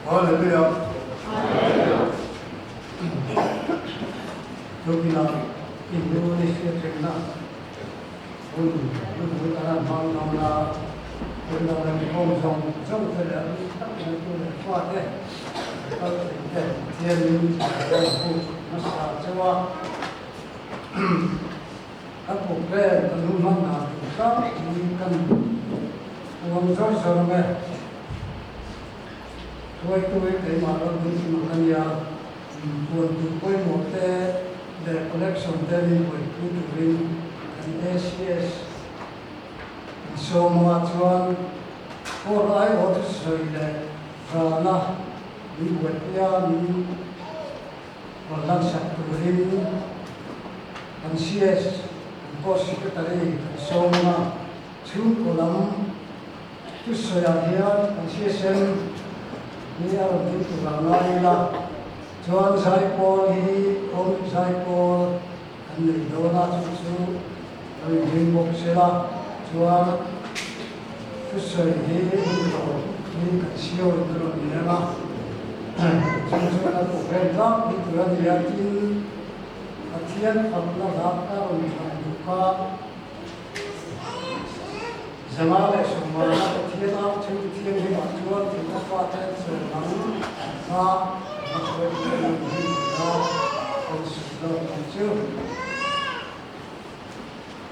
Hallelujah. Tukina Indonesia thenna hun hmun kan hmang dawn a, hun dang leh khawm zawng zawng te leh a bik takin a tu leh fate kal thei te Pathianin a rawn buk hmasa chauh a. Kan programme kan hun hman dan tur hrang hi kan puang zawr zawr ang e. Hruaitu hi keimah ram ding kim ang ka nia, puan tur pawimawh te leh collection te min buaipui turin kan ACS in sawm anga chuan court aiawh thusawi leh zana min buaipui a, min rawn lansak turin kan CS, kan court secretary kan sawm anga chhungkaw lam Thusawiah hian kan CSM hi a rawn ding tur ang ngai ila, chuan Zaipawl hi awm Zaipawl kan nei dawn a, chu chu lo inring bawk sela, chuan thusawi hi hun tawp hi kan siau in a rawn ni ang a, chu chuan a program tlangpui tur a ni a, tin Pathian fakna hla ka rawn thlan duh kha. 550 Pathian au chu thianghlimah chuan thihna fate an sawi ang kha an hruai thei ang hi tia kan sawi lo ang chu.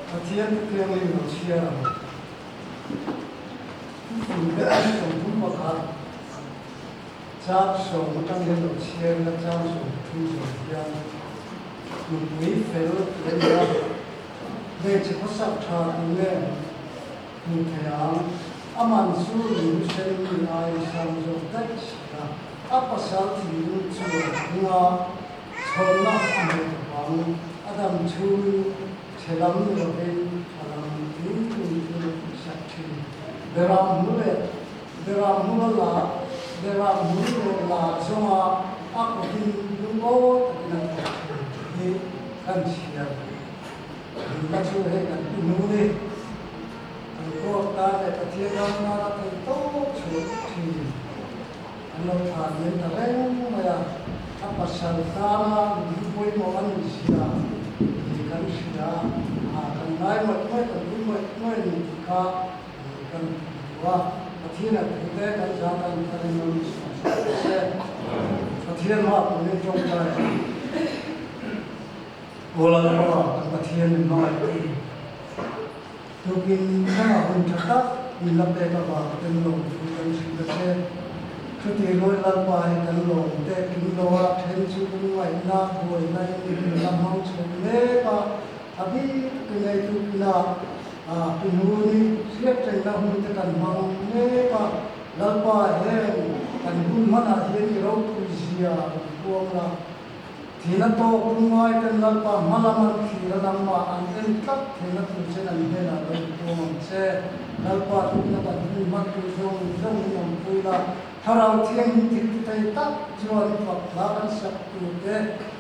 Pathian chu thianghlim lo chhiar ang. Thufingte an 31 chang 10 atang hian lo chhiar ila chang 30 zawng hian nupui fel leh nia. Hmeichhe khawsak tha tu nge hmuh theih ang? A man chu lung sen mi ai sang zawk daih si a, a pasal thinlung chuan hnunga chhawnna a hmu tawp ang. A dam chhungin chhe lam ni lovin tha lam tling thil a tihsak thin. Beram hmu leh beram hmula la beram hmul leh la zawnga a kutin lungawi takin a thawk thin tih hi kan chhiar. Nunna chu hei kan pu hnu ni. Kan court tan leh Pathian ram tan a thei tawp chhuah thin. An lo thlan liam ta reng mai a, a pasal tana nupui pawimawh a nih zia tih kan hria a, kan ngai mawih mawih, kan pui mawih mawih a ni tih kha kan hmu a. Pathian a thute kan za tan thar in rawn chhuah chhuah se. Pathian hma pawhin tawngtai a ni. Aw Lalpa, kan Pathian min hmangaih tu, tukin thlenga hun tha tak min la pek avang ten lawm thu kan hrilh a che. Chuti rual Lalpa hi kan lawm te kim lo a, then chu lungngaihna, buaina in min la hmang chho mek a, a bik takin hei tukina Pihnu ni hriatrengna hun te kan hmang mek a, Lalpa heng kan hun hmanah hian i ropui zia rawn puang la. Thihna tawk lungngai ten Lalpa hma lam an thlir a nangmah an en tlat theihna tur chen an hnenah lo inpuang ang che. Lalpa tlukna kan hun hman tur zawng zawng in awmpui la, Thlarau Thianghlim thil ti thei tak chuan i fak hla kan sak tur te,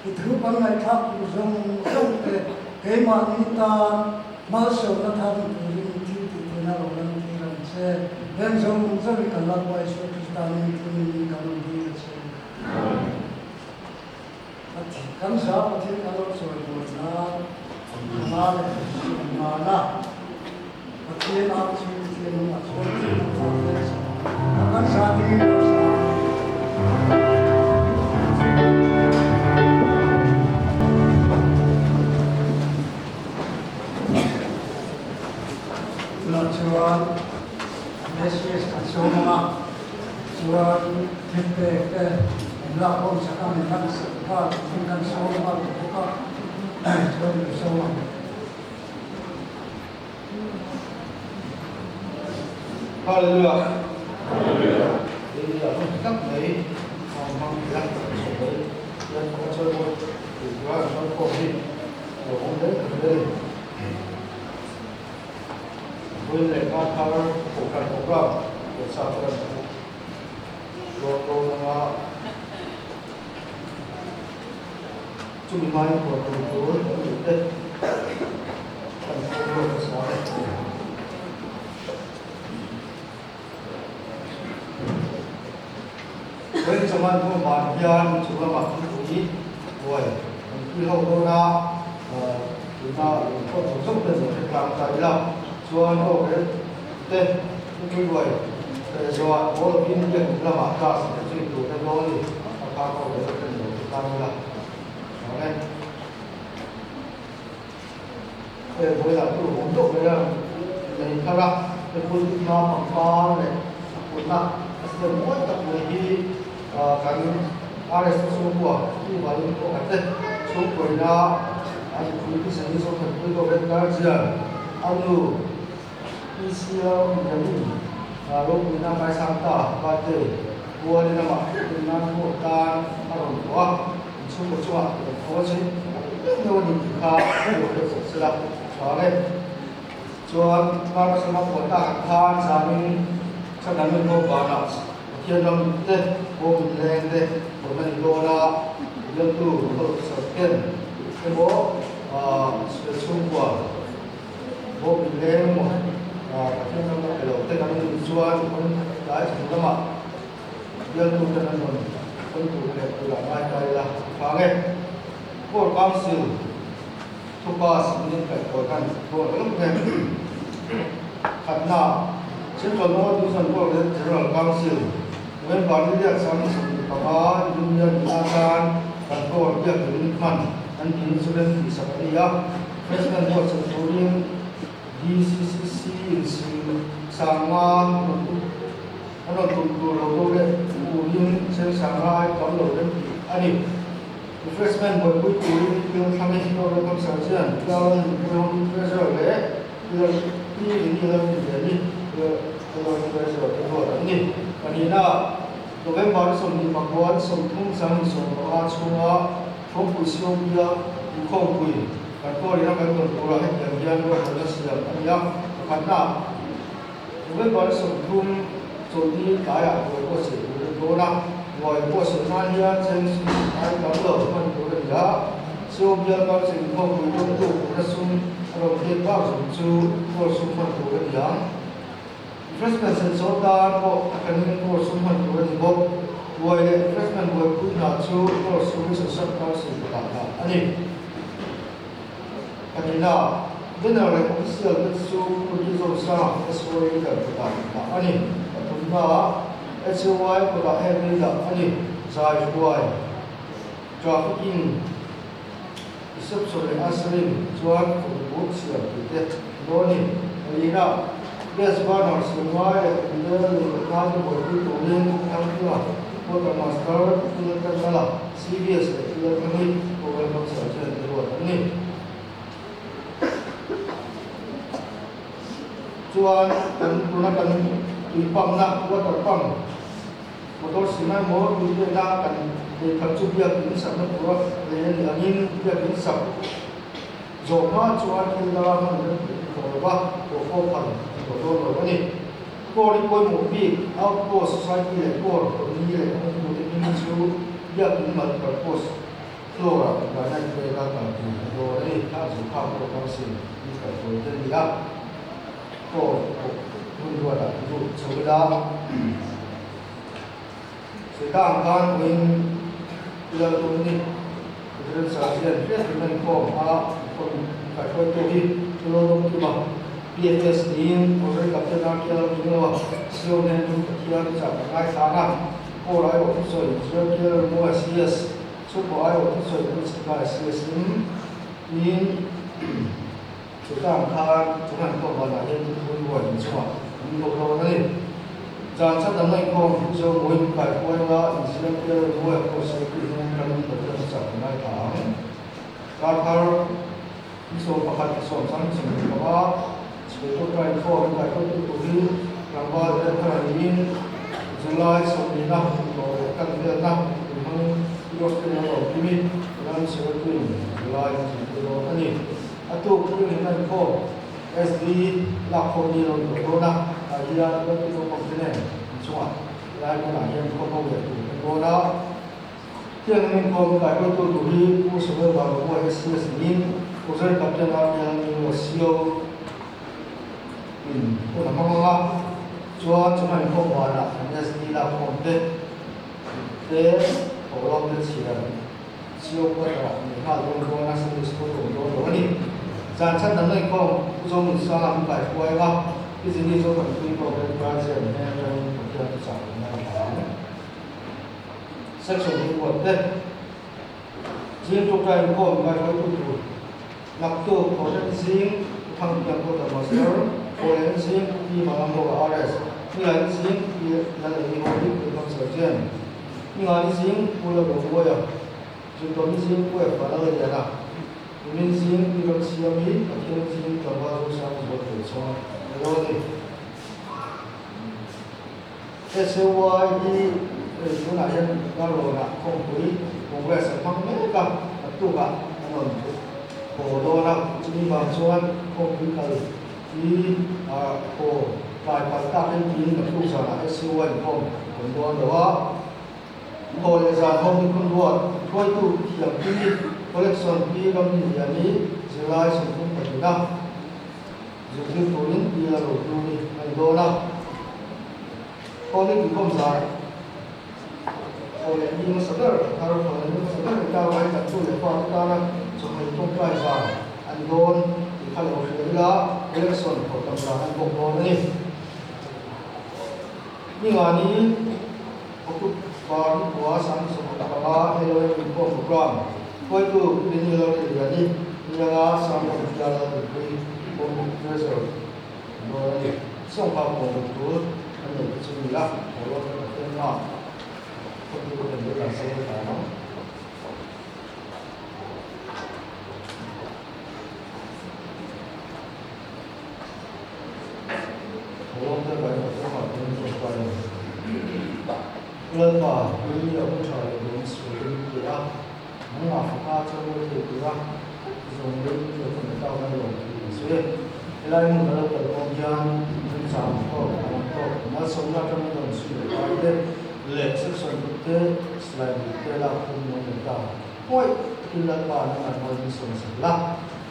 i thu kan ngaihthlak tur zawng zawng te, keimahni tan malsawmna thar ni turin thil tih theihna ro lan tir ang che. Heng zawng zawng hi kan Lalpa Isua Krista nen thunin kan rawn dil a che. Kan za Pathian kan lo chawi dawn nan hma leh sumnana Pathian au chu Pathian nung a chawi thin ang vang hian kan za ding lo sa. Tunah chuan Messias kan sawm ang a, chuan thilpek te min lak khawm sak a, min hlan sak nghal in kan sawm nghal ta bawk a, chuan min sawm ang. Hallelujah. Hallelujah. Hei a hun tak mai a hmang thei a, sawi mai hian ka chawi mawi tih tura an hmang khawm hi a lo awm hle tak hle a ni. Vawiin leh kar thar kohhran program lehsa te kan hmu ruak dawn anga chumi hmain huan tur tur kan duh te kan hmu ruak nasa e. Vawiin chawngan hnu van hian chung lamah thingpui buai an kil ho dawn a, tuna lung pawh zawng zawng te zawh hre tlang ta ila chuan aw rel te thingpui buai hreh zawhah haw lovin biak in lamah class te zui tur te dawn a ni, a kha aw rel te ni lo hre tlang ila chuan e. Hei vawilah chu awm deuh mai a nei thar a, he pulpit hma pangpar leh a putna a step mawi tak mai hi kan RS chhungkua Pu Valin pawh khat te chhungkuaina a nupui Pi Sani Zothanpui pawh red guardian a nu Pi Siam Yamin ropuina ngaisang ta birthday pualin amah hriatna nan pawh tan a rawn thawh a. Chhungkaw chungah kan tho a che deuh deuh a ni tih kha ka lo hriat zawk sela tha ang e. Chuan Marcus-a puan tak ang khan zanin chhan an rawn banah Pathian ram te bawm inleng te rawn a ni dawn a, bialtu local officer ten emaw sual chhungkua bawm inleng emaw Pathian ram a pe lo te kan nih chuan tlai chhun lamah Bialtu ten an rawn hawn tur leh turah ngai ta ila tha nge? Core Council thupa Sinin kaihkawi khan dawn lo nge? Khatna, Central North Division Board leh General Council November ni riat 25 Union ni atan kan Core biakin hman an dil chu rem tihsak a ni a, President buatsaih turin DCCC in sanga A rawn tum tur lo bo leh turin chengchang lai tam lo rem tih a ni. Refreshment buaipui turin Pil Thlangi Program Officer chuan Pial Nupui Treasurer leh Pial Pi Rini Lalrinliani Pial Treasurer te ruat an ni. Pahnihna, November 29 30 15 chhunga Thawngpui Siobia inkhawmpui kan kawlina kan tawn turah hetiang hian ruahmanna siam a ni a. Pakhatna, November 30 chawlhni tlaiah ruai pawh siam tur a ni dawn a, ruai pawh siam nan hian cheng sum ai tam lo hman tur a ni a, Sio bial kal cheng khawmpui dawngtu pumna sum a rawn pek bak zawng chu kawl sum hman tur a ni ang. Refreshment senso tan pawh a thlengin kawl sum hman tur a ni bawk. Ruai leh refreshment buaipui hna chu kawl sum Social Council kutah dah a ni. Pahnihna, General leh Official te chu Pu Zosang SOA leader kutah dah a ni. Pathumna, HOI kutah head leader a ni. Zai Hruai, Trafficking, Reception leh Ushering chuan Kawngpui siam tih te dawn a ni. Palina, Gas burner siam ngai leh Tundel lei leh ngai te buaipui turin Thangthunga, Quarter Master, Laltanala, CVS leh Lalthlangi Program Officer chuan te ruat an ni. Chuan kan tuna kan tui pump na, water pump, motor sina emaw tui pekna kan lei khat chu biakin sakna tura lei a nih angin biakin sak zawh hma chuan thil danga hman rem tih a tawh lova, pawhfawp han ti tawh dawn lo a ni. Core hi pawimawh bik, Outpost Society leh Core Company leh kawngtute hming chu biakin multipurpose floor-ah Granite bag-a kal tur a dawn a ni. Thla zu kha pawh council in kaihtawi te a ni a, core pawh hmun ruatah an lut chho ila. Sitang khan vawiin Pilal tun ni President Sarkian hriat reng a inkhawm a, inkhawm kaihhruaitu hi Tulawlawm Kima, PFS niin Order Captain RTL Ringloa, CO nen Pu Pathian chah kan ngaithlang a, Corps aiawh thusawi Zirtir Moa CS, Chhungkaw aiawh thusawi Pu Chhika CS in tiin Chutang khan chungah inkhawm banah hian thupui ruai inchungah an lo dawn a ni. Zan chat an inkhawm chu zo mawiin kaihhuaia inzirtir ruai pawh sawi hian kan Pathian chah kan ngaithla ang. Kar thar ni 11 ni 10 25 chhungkaw ka inkhawm in kaihhuaitu tur hi tlangval leh thar a niin July 20 na hlawh leh kan velna inhmangin Australia lo kimi ram secretary July ni 20 dawn a ni. A tuk chu in a inkhawm SD lak khawm ni lo tawh dawn a, tah hian Lalpi naupang te nen inchungah lai hmunah hian khawm ho leh tur kan dawn a. Tiang in inkhawm kaihruaitu tur hi Pu Samuel Vanlawmua SCS niin Auxiliary Captain RL Nilo CO in hun a hmang ang a, chuan chungah inkhawm vanah kan SD lak khawm te. Te thawhlawm te chhiar Sio quarter-ah nei nghal dawn dawn a, Sunday School awm dawn lo a ni. Zan chhan dang inkhawm Pu Zomunsanga min kai hruai a, Pi Zini Zotanpui pawh Red Guardian hnen atangin Pathian thuchah min ngaithla ang. Section thubuat te Zing ṭawngṭai inkhawm kaihruaitu tur Naktuk Thawhlen Zing Pu Thangpiang Quarter Master, Thawhlen Zing Pu Pi Malamboga RS, Nilain Zing Pu Pi Laleni Holy Pilgrim Sergeant, Ningani Zing Pu Lalromuaia, Zirtawmi Zing Pu Efa Lalliana, Nimin Zing Pi Ramsiami, Pathian Zing Tlangval Zosang Zual Tuichawng a ni dawn a ni. SAY hi hei tunah hian Darlawnah khawmpui Congress an hmang mek a, naktukah an rawn haw dawn a, chumi vang chuan khawmpui kal hi haw tlai palh takin tiin naktuk zanah SAY inkhawm awm dawn lo a. Thaw leh zan ho hi hun ruat hruaitu thiam pi collection pi Ramliani zirlai 32 a. Zirtir turin pi la ro tu hi a ni dawn a. Khawnge inkhawm zai thaw leh ni hmasa ber, thar thaw leh ni hmasa ber ni ta mai kan tu leh fa te tana chawhmeh tawngtai zai a ni dawn tih kha lo hria ila, election thaw tam zan a ni bawk dawn a ni. Ningani October ni kua 35 LOM inkhawm program hruaitu Penny Lalriliani Nianga Sermon Bial Lalnunpui Pawm Treasurer dawn a ni. Sawngkha pawm tur an neih te chu ni a, Thawhlawm te Pathian nghak khawtu te kan rilrah zel dan ang. Thawhlawm te kan Pathian nghak kan tawngtai a ni. Lalpa, tui a hun tha leh dawn sualin ti a. Nangmah faka chawl thei tura zawng leh thil kan tâk a ni lo tih kan sawi e. Helai hmun a lo kal dawn hian remchang tawk, alam tawk, malsawmna atanga dawn chhui leh pai te leh section kut te, silai buk te lak thum nung leh ta. Khawi takin Lalpa nangmah mal min sawm sak la,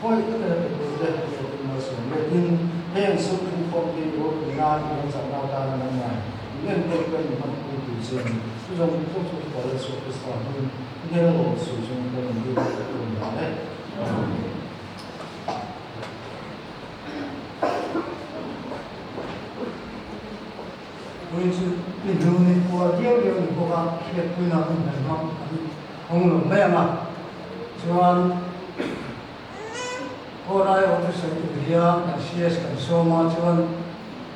khawi takin a pe tur te letin malsawm letin heng sum thum khawm hi ropui nan i ram chakna atana nangmah min enkawl ka inhmanpui tur che a ni. Chu zawng zawng chu Thupa Lalsuak Krista hming Hmel lo sawi chung ka rawn lut leh ka rawn dah e. Vawiin chu mi hnu ni puar viau viau ni bawk a, hriatpuina hun hmel hmang an hawng lo mai ang a. Chuan Kawrai awm chu sawi tur hian kan CS kan sawm a, chuan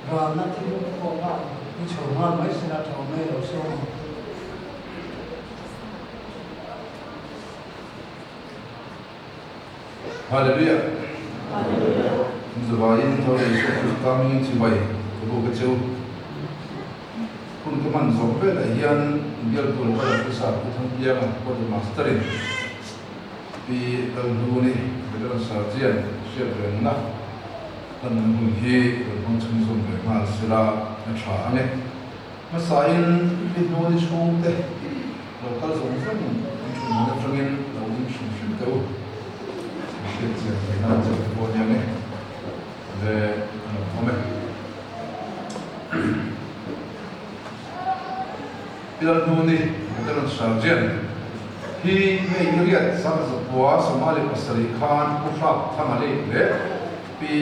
ralna thil pawh kha an chho nghal mai sela tha awm mai lo sawm ang. Hallelujah. Zavaiin tho leh Isua Krista hmingin chibai ka buk a cheu. Hun ka hman zawh velah hian bialtu local officer Pu Thangpianga Quarter Master-in Pi Lalhnuni Veteran Sergeant hriat rengna hlanna hun hi rawn hmang chhunzawm ve nghal sela a tha ang e. Hmasain pi hnuni chhungte lo kal zawng zawng an thun hmun atangin lo ding hrim hrim teh u. Ka hriat chian theih nan che te pawh aniang e le an lo awm e. Pi Lalhnuni Veteran Sergeant hi May ni riat 100 27 khan Pu Hrap Thanga late leh Pi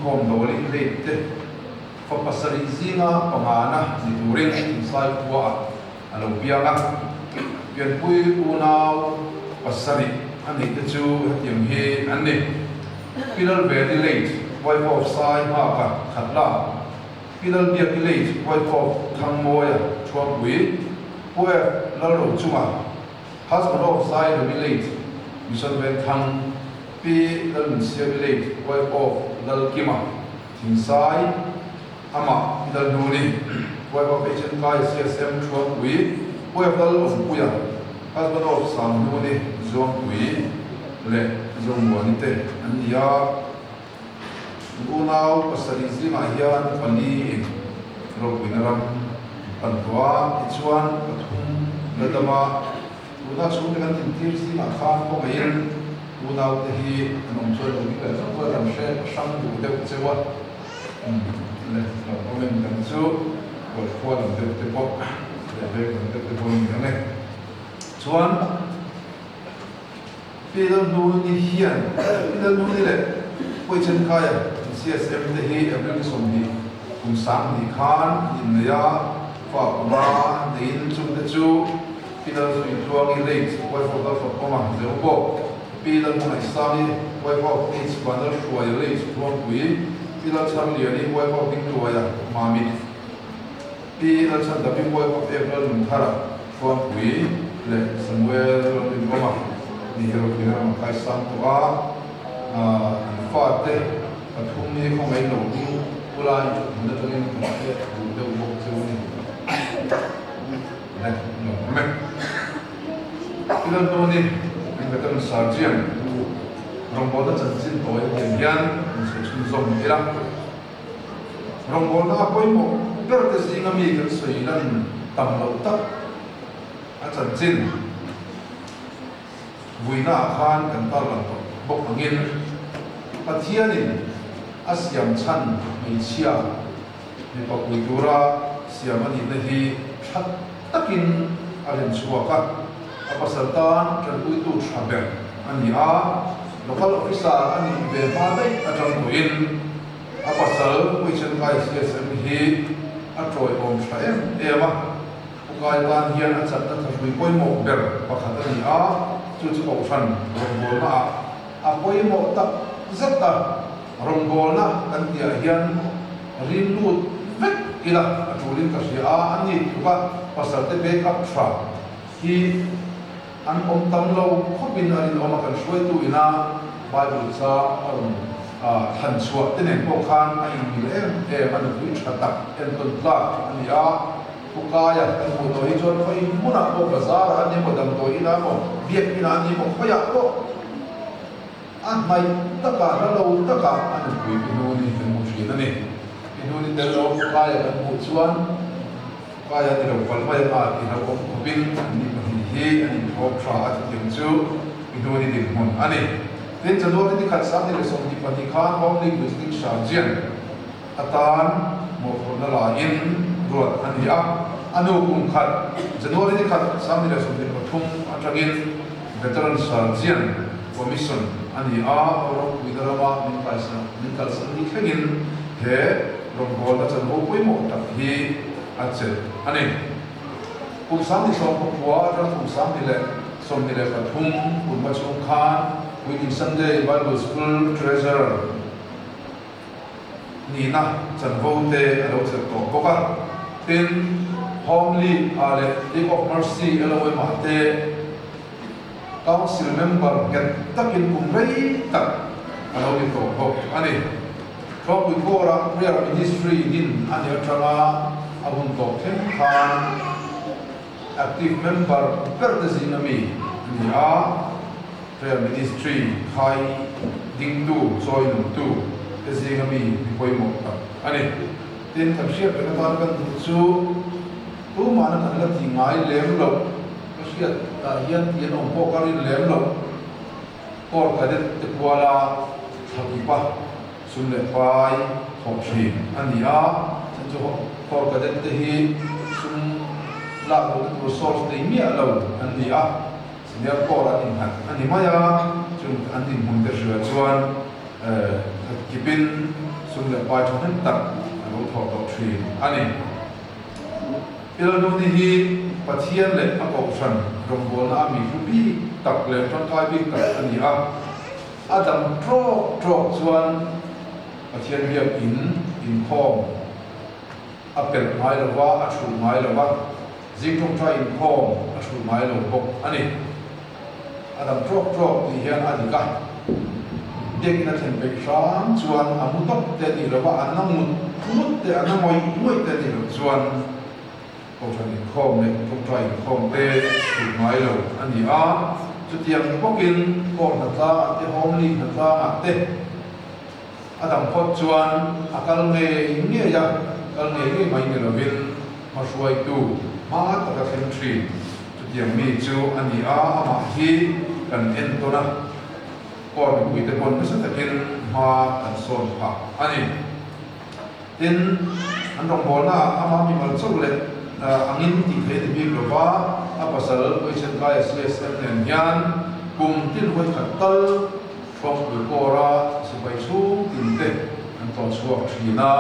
Khawmdawli late te Fa pasarih zinga pangana ni turin Thingsai khuaah a lo piang a. Pianpui unau pasarih a neih te chu hetiang hi an ni, Pi Lalveni late wife of Sai Nghaka Khatla, Pi Lalbiaki late wife of Thangmawia Thuampui, Pu F Lalrochunga, husband of Sai Remi late Mission Vengthang, Pi Lalnunsiami late wife of Lalkima. Thingsai, amah i dal hnu ni, Wife of HNK CSM Thuampui, Wife Lal Awmpuia, Husband of Sanghnu ni, Zuangpui leh Zomuani te an ni a. Unau pasarih zingah hian pali in ropuina ram an pan tawh a, tichuan pathum la dam a. Tuna chhungte kan intir zingah khan kawngaihin unaute hi an awm chuan lo ding leh zawk chuan kan hre hrang duh deuh cheu a, le lo comment kan chu kual khua lam deuh te pawh leh veng lam deuh te pawh an ni ang e. Chuan Pi Lalhnuni hian Pi Lalhnuni leh Pawi Chenkaia CSM te hi April ni 20 kum 2000 khan an innei a, fa kuma neiin chungte chu Pi Lalzuitluangi late wife of Lalfakawma Zeuhbawk, Pi Lalhmangaihsangi wife of H Vanlalhruaia late Tluangpui, Pi Lalchharliani wife of Dingluaia Mamit, Pi Lalchhandami wife of F Lalnunthara Tluangpui leh Samuel Lalrinawma ni hi Ropui ram an kaisang tawh a, an fate pathum hi khawngaih lo ding ula in thut hmun atangin kan hriat duh deuh bawk cheu a ni. Le lo awm e. Pi Lalhnuni Veteran Surgeon rawngbawlna chanchin tawi a tiang hian kan sawi chhunzawm ila. Rawngbawlna a pawimawh ber te zinga mi kan sawi lan tam loh tak a chanchin vuina ah khan kan tarlang tawh bawk angin Pathianin a siam chhan hmeichhia mipa pui tura siam a nihna hi tha takin a rin chhuak a, a pasal tan tanpuitu tha ber a ni a, local officer a nih ve hma daih atang pawhin a pasal Puichen Kai CSM hi a tawiawm tha em em a, Pu Kai tan hian a chatna thahrui pawimawh ber pakhat a ni a, chu chu Kohhran rawngbawlna ah a pawimawh tak zet a. Rawngbawlna kan tihah hian rin lut vek ila a tulin ka hria a, an ni tluk a pasal te back up tha hi an awm tam lo khawpin a rinawm a, kan hruaitu ina Bible chang a rawn thlan chhuah te nen pawh khan a inmil em em a, nupui tha tak entawn tlak a ni a, Pu Kaia kan hmuh tawh hi chuan khawi hmunah pawh bazar ah an ni maw, damdawi inah maw, biak inah an ni maw, khawiah pawh. A hnaih takah hla lo takah a nupui Pi Hnuni kan hmu thin a ni. Pi Hnuni tel lo Pukaia kan hmuh chuan Pukaia ni lo pal mai a tih hlauhawm khawpin an ni pahnih hi an inthlawp tha a chutiang chu Pi Hnuni dinhmun a ni. Tin, January ni khat 2022 khan Home League Visiting Sergeant atan mawhphurhna laiin ruat a ni a. A nu kum khat January ni khat 2023 atangin Veteran Sergeant Commission a ni a, ropuina rama min kaisa min kalsan ni thlengin he rawngbawlna chanvo pawimawh tak hi a chelh a ni. Kum 19 khua atang kum 2023 kum hma chhung khan Weekly Sunday Bible School Treasurer nihna chanvo te a lo chelh tawh bawk a. Tin, Home League ah leh League of Mercy LOM ah te Council member nghet takin kum rei tak a lo ni tawh bawk a ni. Tlawngpui Kawra Prayer Ministry din a ni atanga a hun tawp thleng khan active member ber te zinga mi a ni a. Prayer Ministry khai dingtu, chawi nungtu te zinga mi mi pawimawh tak a ni. Tin, kan hriat reng atan kan duh chu tumahna kan la ti ngai lem loh, ka hriat ah hian ti an awm pawh ka rin lem loh, Corps Cadet te kuala thlakipa sum leh pai thawh thin a ni a, chhan chu Corps Cadet te hi sum lak luhna tur source nei miah lo an ni a. Senior Corps an innghat a ni mai a, chung an dinhmun te hria chuan kipin sum leh pai thahnem tak a lo thawh tawh thin a ni. Pilnuni hi Pathian leh a Kohhran rawngbawlna a mi hlu bik tak leh tangkai bik tak a ni a, a dam trawk trawk chuan Pathian biak in inkhawm a pelh ngai lo va, a thuh ngai lo va. Zing tawngtai inkhawm a hrulh ngai lo bawk a ni. A dam trawk trawk tih hian a dik a, biakinn a thlen peih hram chuan a mu tawp te a nih lova, a na ngut ngut te, a na ngawih ngawih te a nih loh chuan Kohhran inkhawm leh tawngtai inkhawm te hrulh ngai lo a ni a. Chutiang bawkin court hnatlangah te, home league hnatlangah te a dam phawt chuan a kal ngei ngei a, kal ngei ngei mai ni lovin, Hmahruaitu hma taka thleng thin chutiang mi chu a ni a, amah hi kan entawn a, Court mipuite pawn nasa takin hma kan sawn phah a ni. Tin, an rawngbawlnaah amah mimal chauh leh angin tih theih a ni bik lo va. a, a pasal Puichhenkaia CSM nen hian kum tin hawi khat tal Thawkpui kawra sipai chhung tin te an tawh chhuak thin a,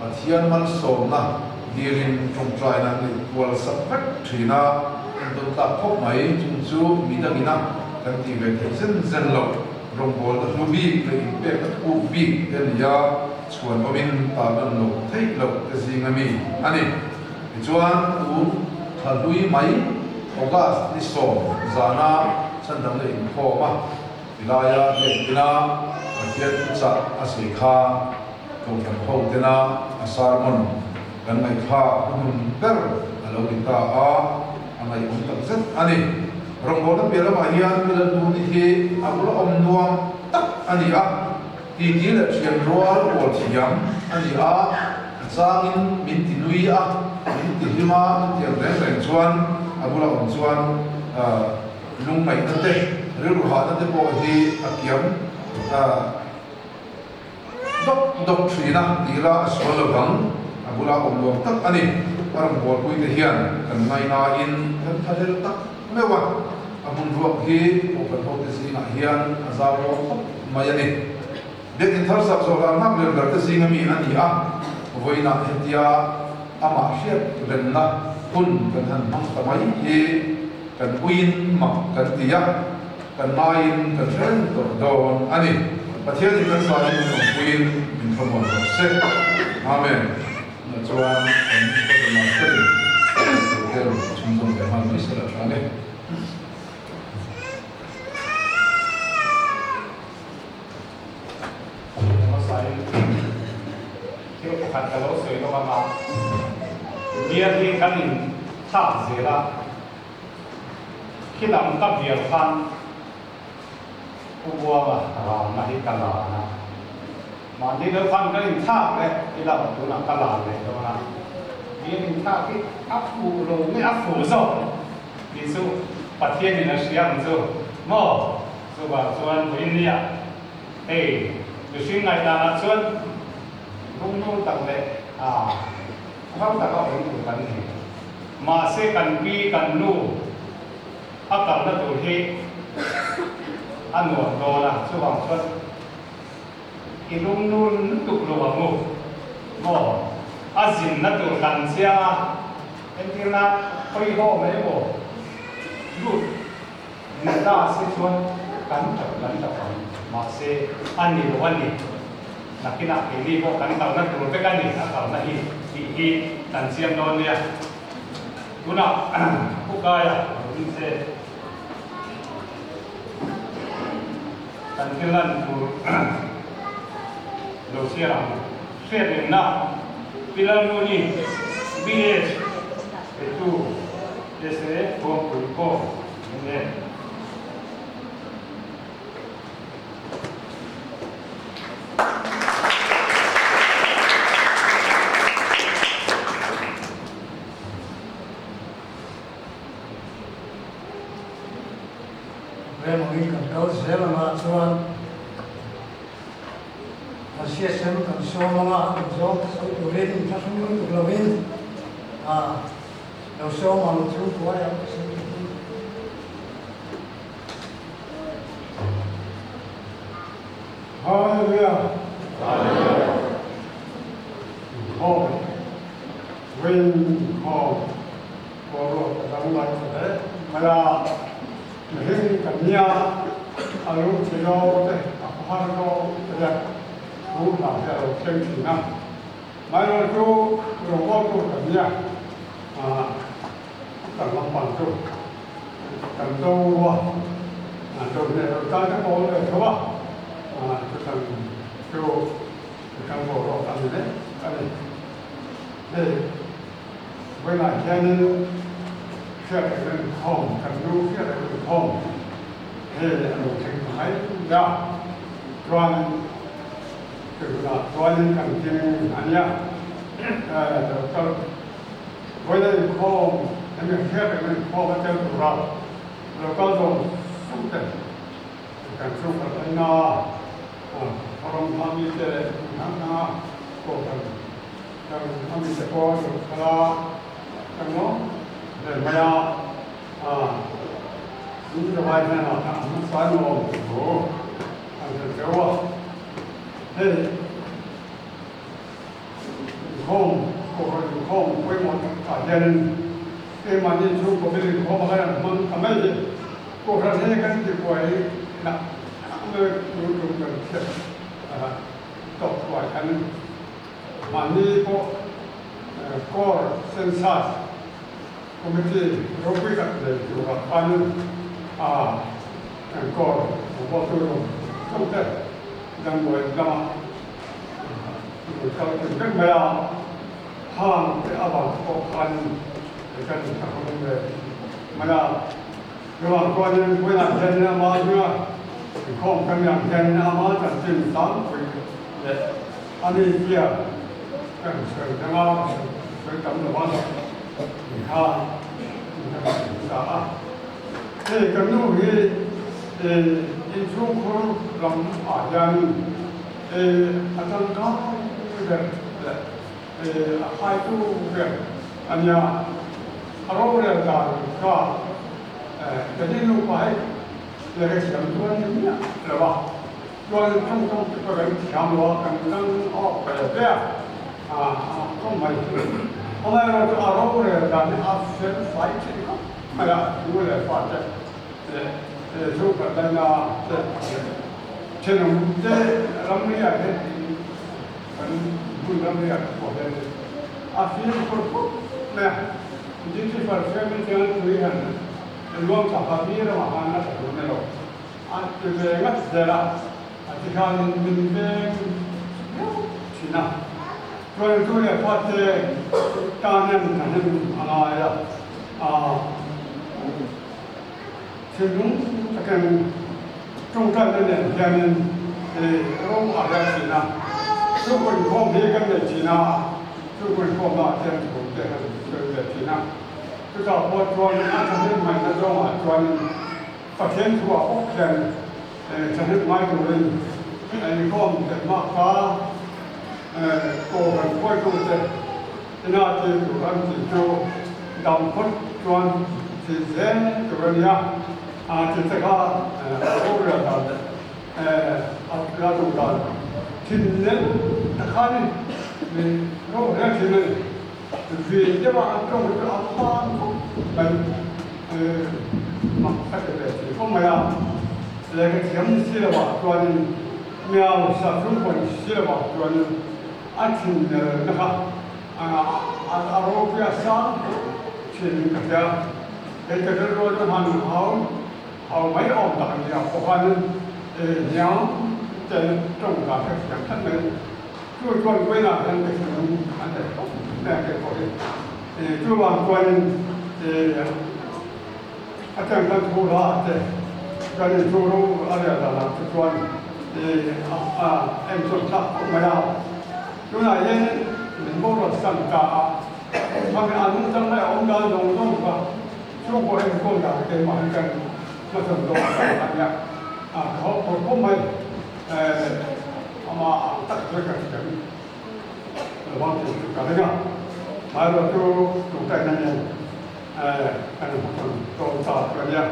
Pathian malsawmna dilin tawngtaina an neih kual sak vek thin a, entawn tlak khawp mai. Chung chu mi dangina kan tih ve theih zen zen loh rawngbawlna hlu bik leh inpekna thuk bik te a ni a, chhuan awmin tarlan loh theih loh te zinga mi a ni. Tichuan, tun thla hlui mai August ni sawm zana chhandamna inkhawm a, Tilaia biakina Pathian thuchah a sawi kha Kohhran ho tena a sermon kan ngaihthlak hnuhnun ber a lo ni ta a, a ngaihawm tak zet a ni. Rawngbawlna piah lamah hian Pilaltuni hi a bula awm nuam tak a ni a, titi leh thian rual pawl thiam a ni a, a changin min ti nui a, min ti hlim a, chutiang reng reng chuan a bula awm chuan Lungngaihna te, rilru hahna te pawh hi a kiam dawk dawk thin a, tih la a sual lo vang. A bula awm nuam tak a ni. A rawn bualpui te hian kan ngainain kan thlahlel tak meuh a, a hmun ruak hi Kohhran hote zingah hian a zau lo khawp mai a ni. Biakin thar sak zawh ral hmak ber ber te zinga mi a ni a, vawiinah hetia amah hriat remna hun kan han hmang ta mai hi kan uiin mak kan ti a, kan ngaiin kan hre reng tawh dawn a ni. Pathianin kan zaiin min awmpuiin min thlamuan rawh se. Amen. Tunah chuan kan Brother Masterin hotel chhunzawm leh nghal mai sela tha nge. Hmasain thil pakhat ka lo sawi lawk ang a, bial hi kan in thlak zel a, khi lam ka bial khan Pu Buanga ralna hi ka lan a, mahni deuh khan kan in thlak leh ila tunah ka lan leh dawn a, bial in thlak hi a fuh lo nge a fuh zawk tih chu Pathianin a hria ang chu maw? Chuvang chuan vawiin hei mihring ngaihdanah chuan lungnul tak leh ram taka awm tur kan ni. Mahse kan pi kan nu a kalna tur hi a nuam dawn a, chuvang chuan i lungnul lutuk lo ang u maw? A zinna tur kan chiang a, entirna hawihaw mai maw lut. Nula se chuan kan tap kan tap ang, mahse a ni lo a ni. Nakinah keini pawh kan kalna tur vek a ni, a kalna hi tih hi kan chiang dawn nia. Tunah Pu Kaia lo ding se kan thil lan tur lo chhiar ang. Hriatnunna, Pi Lalnuni, BH, petu. Tese kawngpui pawh ni e. Rem angin kan kal zel angah chuan kan hriatsem kan sawm anga kan zawng sawi turin inthlahrung lutuk lovin a Lo sawm ang chu buai ang ka sawi ta hi. Hallelujah! Hallelujah! Inkhawm, Vawiin inkhawm boruak a danglam ta hle mai a, mihring kan nia a lungchhe zawng te, a khawhar zawng te hian thu hla hi a lo thleng thin a. Hmailawr chu rawngbawl tur kan nia, kan lampang chu kan do a, do hneh loh tan te pawh awm ve tho a, chutiang chu kan boruak a ni mek a ni. Hei vawiinah hianin hriat reng inkhawm, kan nu hriat reng inkhawm hei a lo thleng ta mai a, chuanin Tunah chuanin kan hlim a nia. Doctor Vawiina inkhawm, hemi hriat rengna inkhawm a tel tura lo kal zawng zawng te kan chhungkhat aina khaw ram hma mite leh hmun hrang hranga kohhran kan hma mite pawh an rawn kal a, kan lawm Ve mai a, in zavai hnenah khan a hmasa nuam thu an hre teuh a. Hei inkhawm, Kohhran inkhawm pawimawh takah hianin keimahni chhungkaw bil inkhawm a kan han hmang ta mai hi Kohhran hi kan tibuai nak nak mai tur tur kan hriat tawk thuai khan mahni pawh Core Census Committee ropui tak nei turah khanin a kan core rawngbawltu zawng zawng te damdawi lamah rawn kal kim vek mai a, hang te avang pawh khanin kan inthlahrung ve mai a. Chuvang chuanin vawiinah hianin ama hminga inkhawm kan ni ang hianin ama chanchin tlangpui leh a mi tia kan sawi danga sawi tam lo a ni kha in kan hmu ta a. Hei kan nu hi inchhungkhur lam ah hianin a tangkai ber leh a khaitu ber a nia. A rorel dan kha ka ni nupa hi lehkha thiam chuan ni miah lo a, chuan tawngtawng te pawh kan thiam lo a, kan tang awk ve ve a, a khawm mai. Amaherawhchu a rorel dan hi a fel fai thin khawp mai a, nu leh pa te leh chhungkhat daina te leh thenawm te ramriah hian Kan hmun ramriah te pawh hian a fimkhur khawp mai a, duty far siamin chuan tui han luang chak a, mi ramah khan a tha tur ni lo, a ti ve ngat zel a, a ti khanin min veng viau thin a, chuan tu leh fa te tan hian ka hnem a ngai a, thinlung takin tawngtaina nen hianin rawng a riak thin a, chu inkhawm hi kan nei thin a, chu inkhawmnaah hian thu te kan sawi ve thin a, chutah pawh chuan a thahnem ngaihna zawngah chuanin Pathian thuah bawk hian thahnem ngai turin inkhawm theih hma kha Kohhran hruaitute ina ti tur an tih chu dam phawt chuan thih zel tur a nia. A ti te kha a rorel dan leh a la duh dan thin lem tak khan mi rorel thin a ni. Vin deuha an tawng hi chu a hman khawp mai, mak ka ti ve thin khawp mai a. Lehkha thiam ni si lovah chuanin miau sa chhungkaw ni si lovah chuanin a thin nelna kha a ropui a sang thin ka hria. Hei ka rilru chu han hau hau mai awm tak a ni a, pawh khanin hniam ten tawng dan ka thiam tlat mai. Chu chuan vawiinah hian ka thinlung a hneh khawp mai a kei pawh hi. Chuvang chuanin a teng kan thu hla te kan inchhung ro a riah danah te chuan a enchawlh thlak khawp mai a. Tunah hian min boruak san ta a. Khami a nungchang leh a awm dan zawng zawng kha chhungkaw enkawl dan keimah hi kan hmachhawn dawn ta a nia. Ka hawk phawt khawp mai. Amah ang tak chu ka thiam lo vang tih chu ka ring a. Hmailawh chu tungtaina nen kan hmachhawn dawn ta chu a nia.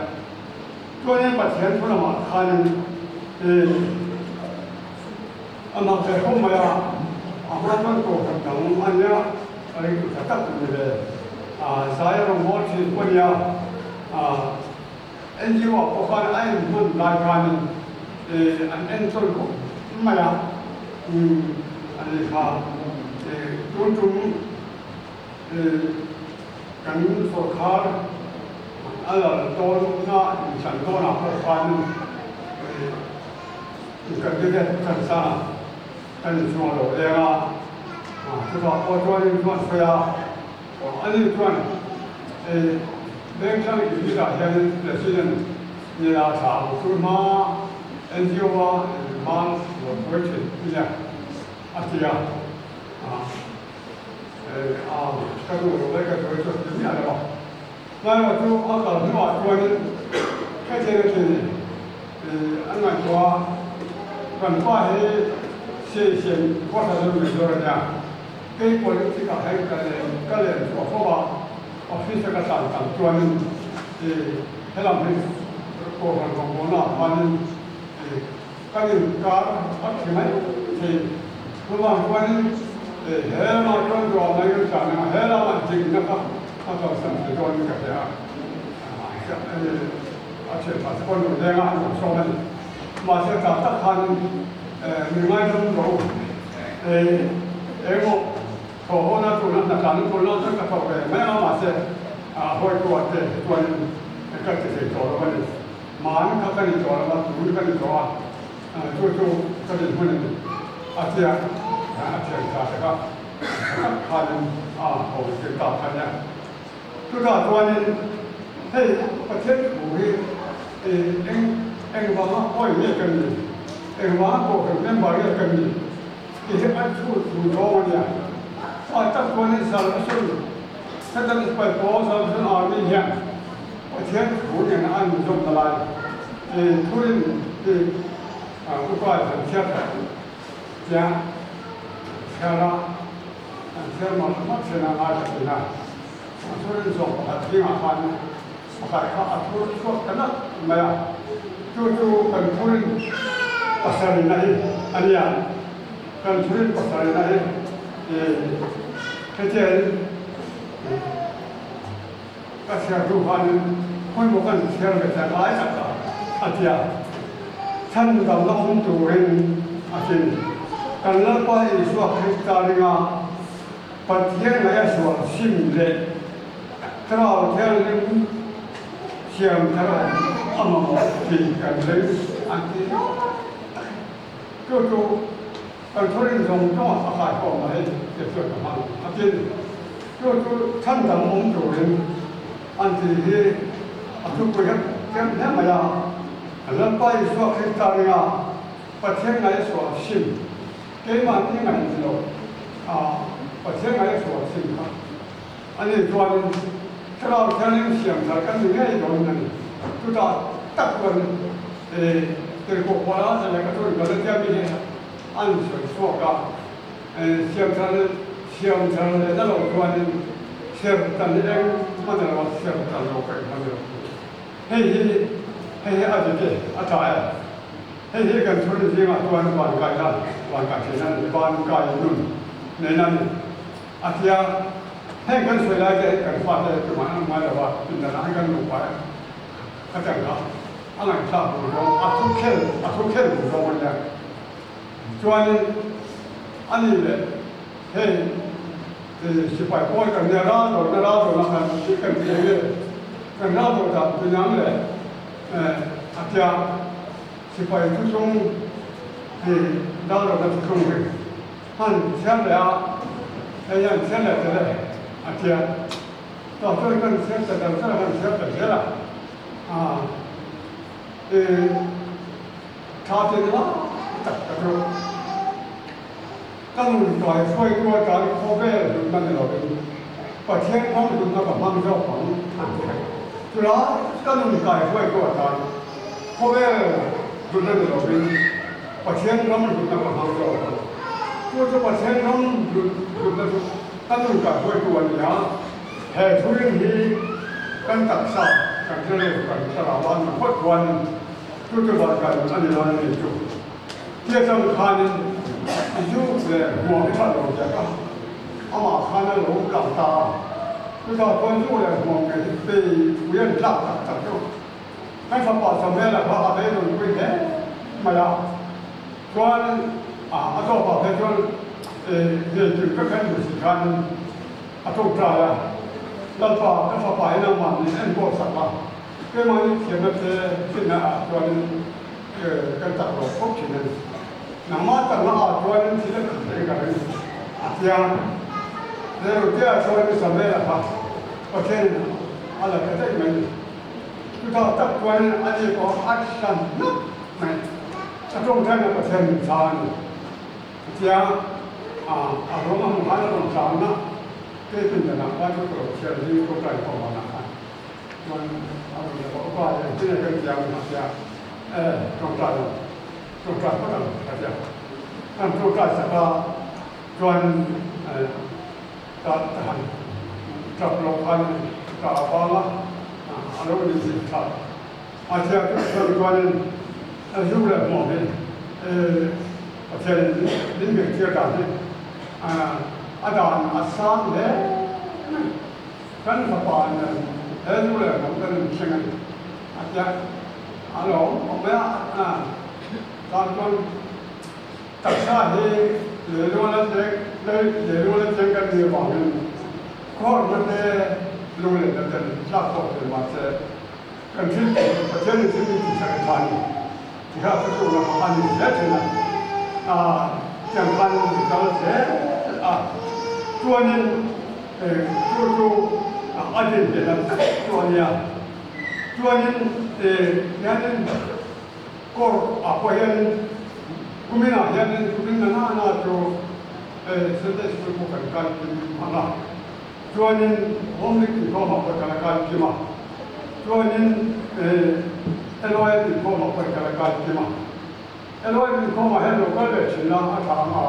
Chuanin Pathian thu lamah khanin Amah ve khawp mai a, a hma chuan kohhran dang a nia, a ringtu tha tak ni ve. Zai a rawn haw thin pawh a nia, NGO ah pawh khan a en hman lai khanin an enkawl khawp mai a, a ni kha. Tun tum kan sawrkhar a lal tawnna inthlan dawnah pawh khanin, Candidate chan sa kan inchhung a lo leng a, chutah pawh chuan in chuan sawi a, ani chuan Bengtlang unit ah hian President nila thla ang chu hma NGO a hma lo hruai thin nia a ti a, ka duh lo mai ka sawi chu a ti miah lo a. Hmaerawh chu a kal hnuah chuanin hetiang a ti ni an ngaihtuah a, kan pa hi siaisiam kawthla zawng mai zawr a nia, kei politics ah hian ka lem ka lem chhuah fo a. Office a ka tlan tam chuanin i helam hi Kohhran rawngbawlna ah khanin i kan inkar a thi mai thei. Chuvang chuanin i he lamah chuan ruah mai kan tlan anga he lamah dikna kha a kalsan thei dawn in ka hria a, a thianpa te pawh an rawn leng a, an rawn sawm a ni. Mahse tah tak khanin mi ngaidam ro engemaw Thawh hawna tuna hna tlan an phur lo chuan ka thawk ve mai ang a, mahse a hawitu ah te chuanin ka ti thei tawh lo a ni. Man kha ka ni tawh lo a, tun ka ni tawh a, chu chu ka dinhmun a ni. A tia a thian tha te kha tha tak khanin a haw tir ta kha nia. Chutah chuanin hei Pathian thu hi eng engvanga hawi nge kan ni, engvanga kohhran member nge kan ni Ti hi an chhut duh zawng a nia. A tak chuan in Salvation, Satan Sipai Pawl Salvation Army hian Pathian thu nen an inzawm ta lai ti thurin ti upa an chhiar ta tia chhiar a, an chhiar mawlh mawlh thin a ngai ta thin a. A thurin zawng pakhat zingah khan pakhat kha a thur chhuak ta nalh mai a, chu chu kan thurin pasarihna hi a nia. Kan thurin pasarihna hi hetiangin ka chhiar duh khanin khawimaw kan chhiar ve ta ngai tak a, a ti a. Chhan damna awm turin a tin. Kan Lalpa Isua Krista ringa Pathian ngaih a sual sim leh Thlarau Thianghlim siam thar a mamawh tih kan ring an ti ringawt tak a. Chu chu kan thurin zawng zawngah a kai khawm a hei tih chuan ka hmang a tin. Chu chu chhan dang awm turin an ti hi a thupui hi kem hle mai a. Lalpa Isua Krista ringa Pathian ngaih a sual sim Keimahni ngaih ni lo a Pathian ngaih a sual sim kha a ni chuanin Thlarau Thianghlim siam thar kan ni ngei dawn a ni. Chutah tak chuan tirhkoh Paula leh ka chuan Galatia mi hi an sawi chhuak a, siam thar siam thar leh na lo chuanin ser tan eng hman emaw ser tan lo ka inhman emaw hei hi hei hi a dik e a tha e. Hei hi kan chhun zingah chuan van kaina, van kai theihna a ni, van kai nun neihna a ni. A tia, heng kan sawi lai te hi kan fate tumah an awm ngai lo a, pindanah hian kan nupa a tang kha a ngaihthlak duh zawng, a thu khel, a thu khel duh zawng a nia. Chuanin a ni leh hei sipai pawl kan nia, ral dawrna, ral dawrna kan tih kan ti eng nge, kan ral dawr dan tui ang leh A tia, sipai thuthlung hi Lalrona thuthlung hi han chhiar leh a, hei hian chhiar leh tel e a tia. Tah chuan kan chhiar ta deuh char a, kan chhiar ta zel a, i tha tin lai tak ka chu ka nun kai hruaitu atan khawvel hlutna ni lovin Pathian hmang hlutna ka hmang zawk ang an ti thei. Chulai ka nun kai hruaitu atan khawvel hlutna ni lovin Pathian ram hlutna ka hmang zawk ang. Chu chu Pathian ram hlutna chu ka nun kai hruaitu a ni a, he thurin hi kan taksa, kan rilru, kan thlarau a nun phawt chuanin chu chu van kai nun a ni dawn a ni chu. Tia chang khanin i zu leh hmuam i that lo zia kha amah khan a lo lang ta a, chutah chuan zu leh hmuam ngei hi pei pui an tlak tak tak chu kan fapa Samuela kha a beidawng pui hle mai a, chuan a tawpah phei chuan ngei kim vek khan duh si khanin a tawngtai a, Lalpa ka fapa hi nangmah min enkawl sak a, keimahni thiamna che finna ah chuanin Kan tak lo khawp thin a ni. Nangmah takna ah chuanin thil a khat reng ka ring a tia. Reilote ah chuan Samuela kha Pathianin a la ta daih mai ni. Chutah tak chuanin ani pawh a hlan hnap mai. A tawngtaina Pathian min chhang a ni a tia. A rawng a hmu khan a rawn tlangna keipindanah khan ka lo chhiar zing tawngtai pawh vanah khan. Chuan a rawn la bawk a, engtin nge kan ti ang a tia, e tawngtai lo, tawngtai phawt ang a tia. Kan tawngtai sak a, chuan ta han tap loh khan. chuta avanga a lo ni zin thlak a thia chu chuan chuanin zu leh hmuam hi Pathianin min biaktir dan hi a dan a sang hle mai. Kan fapa nen he zu leh hmuam kan inthleng a ni a tia a lawm awm mai a, tan chuan Taksa hi leiluana cheng leiluana cheng kan nih avangin khawrna te lunglenna ten tlak tawk thei mahse kan thil tih Pathian in thil min tihsak a tha a ni ti kha ka tlukna kha a ni hle thin a, tiang khan i kal zel a chuanin chu chu a din hnehna tak chu a nia chuanin hianin Court ah pawh hian kumin ah hian kumin na na na chu Sunday School pawh kan kal kim ang a, chuanin Home Week inkhawm ah pawh kan la kal kim a, chuanin LOM inkhawm ah pawh kan la kal kim a. LOM inkhawm ah hian lo kal ve thin la a tha ang a,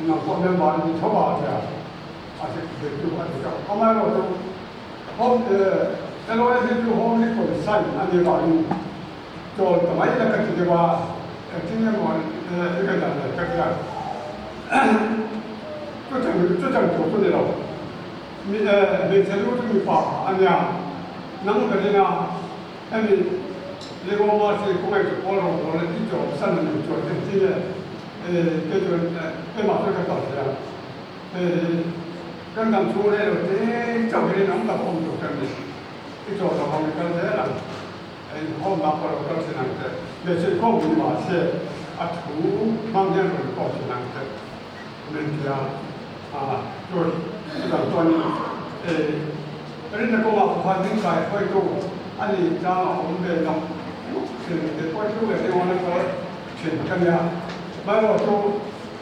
nang pawh member i ni tho a tia a zirtu a ti tawh. Amaherawhchu Home LOM hi chu Home Week pawh sign a nih avangin Chawl ta mai la ka ti deuh a, engtin nge maw i ka dan leh ka ti a, chutiang tur chu ni lo, hmeichhe lu chu mipa a nia, nang berin a hemi Liroma chi kawngei chu pawl rawng pawl i chawm san a nih chuan engtin nge kei chuan keimah chuan ka kal thei ang, hei hi kan dam chhung rei lo te chauh hi rinawm tak awm tur kan ni, i chawl lo ang i kal zel ang. Inkhawmna pawh lo kal thin ang che. Hmeichhe inkhawm ni mah se a thu hmang hian rawn inkhawm thin ang che. Min ti a, chu chutah chuan rinna kawngah pawh khan min kai hruaitu a nih chang a awm ve nawk nawk thin. Kei pawh thu leh ringawn a kal thin ka nia. Hmaerawh chu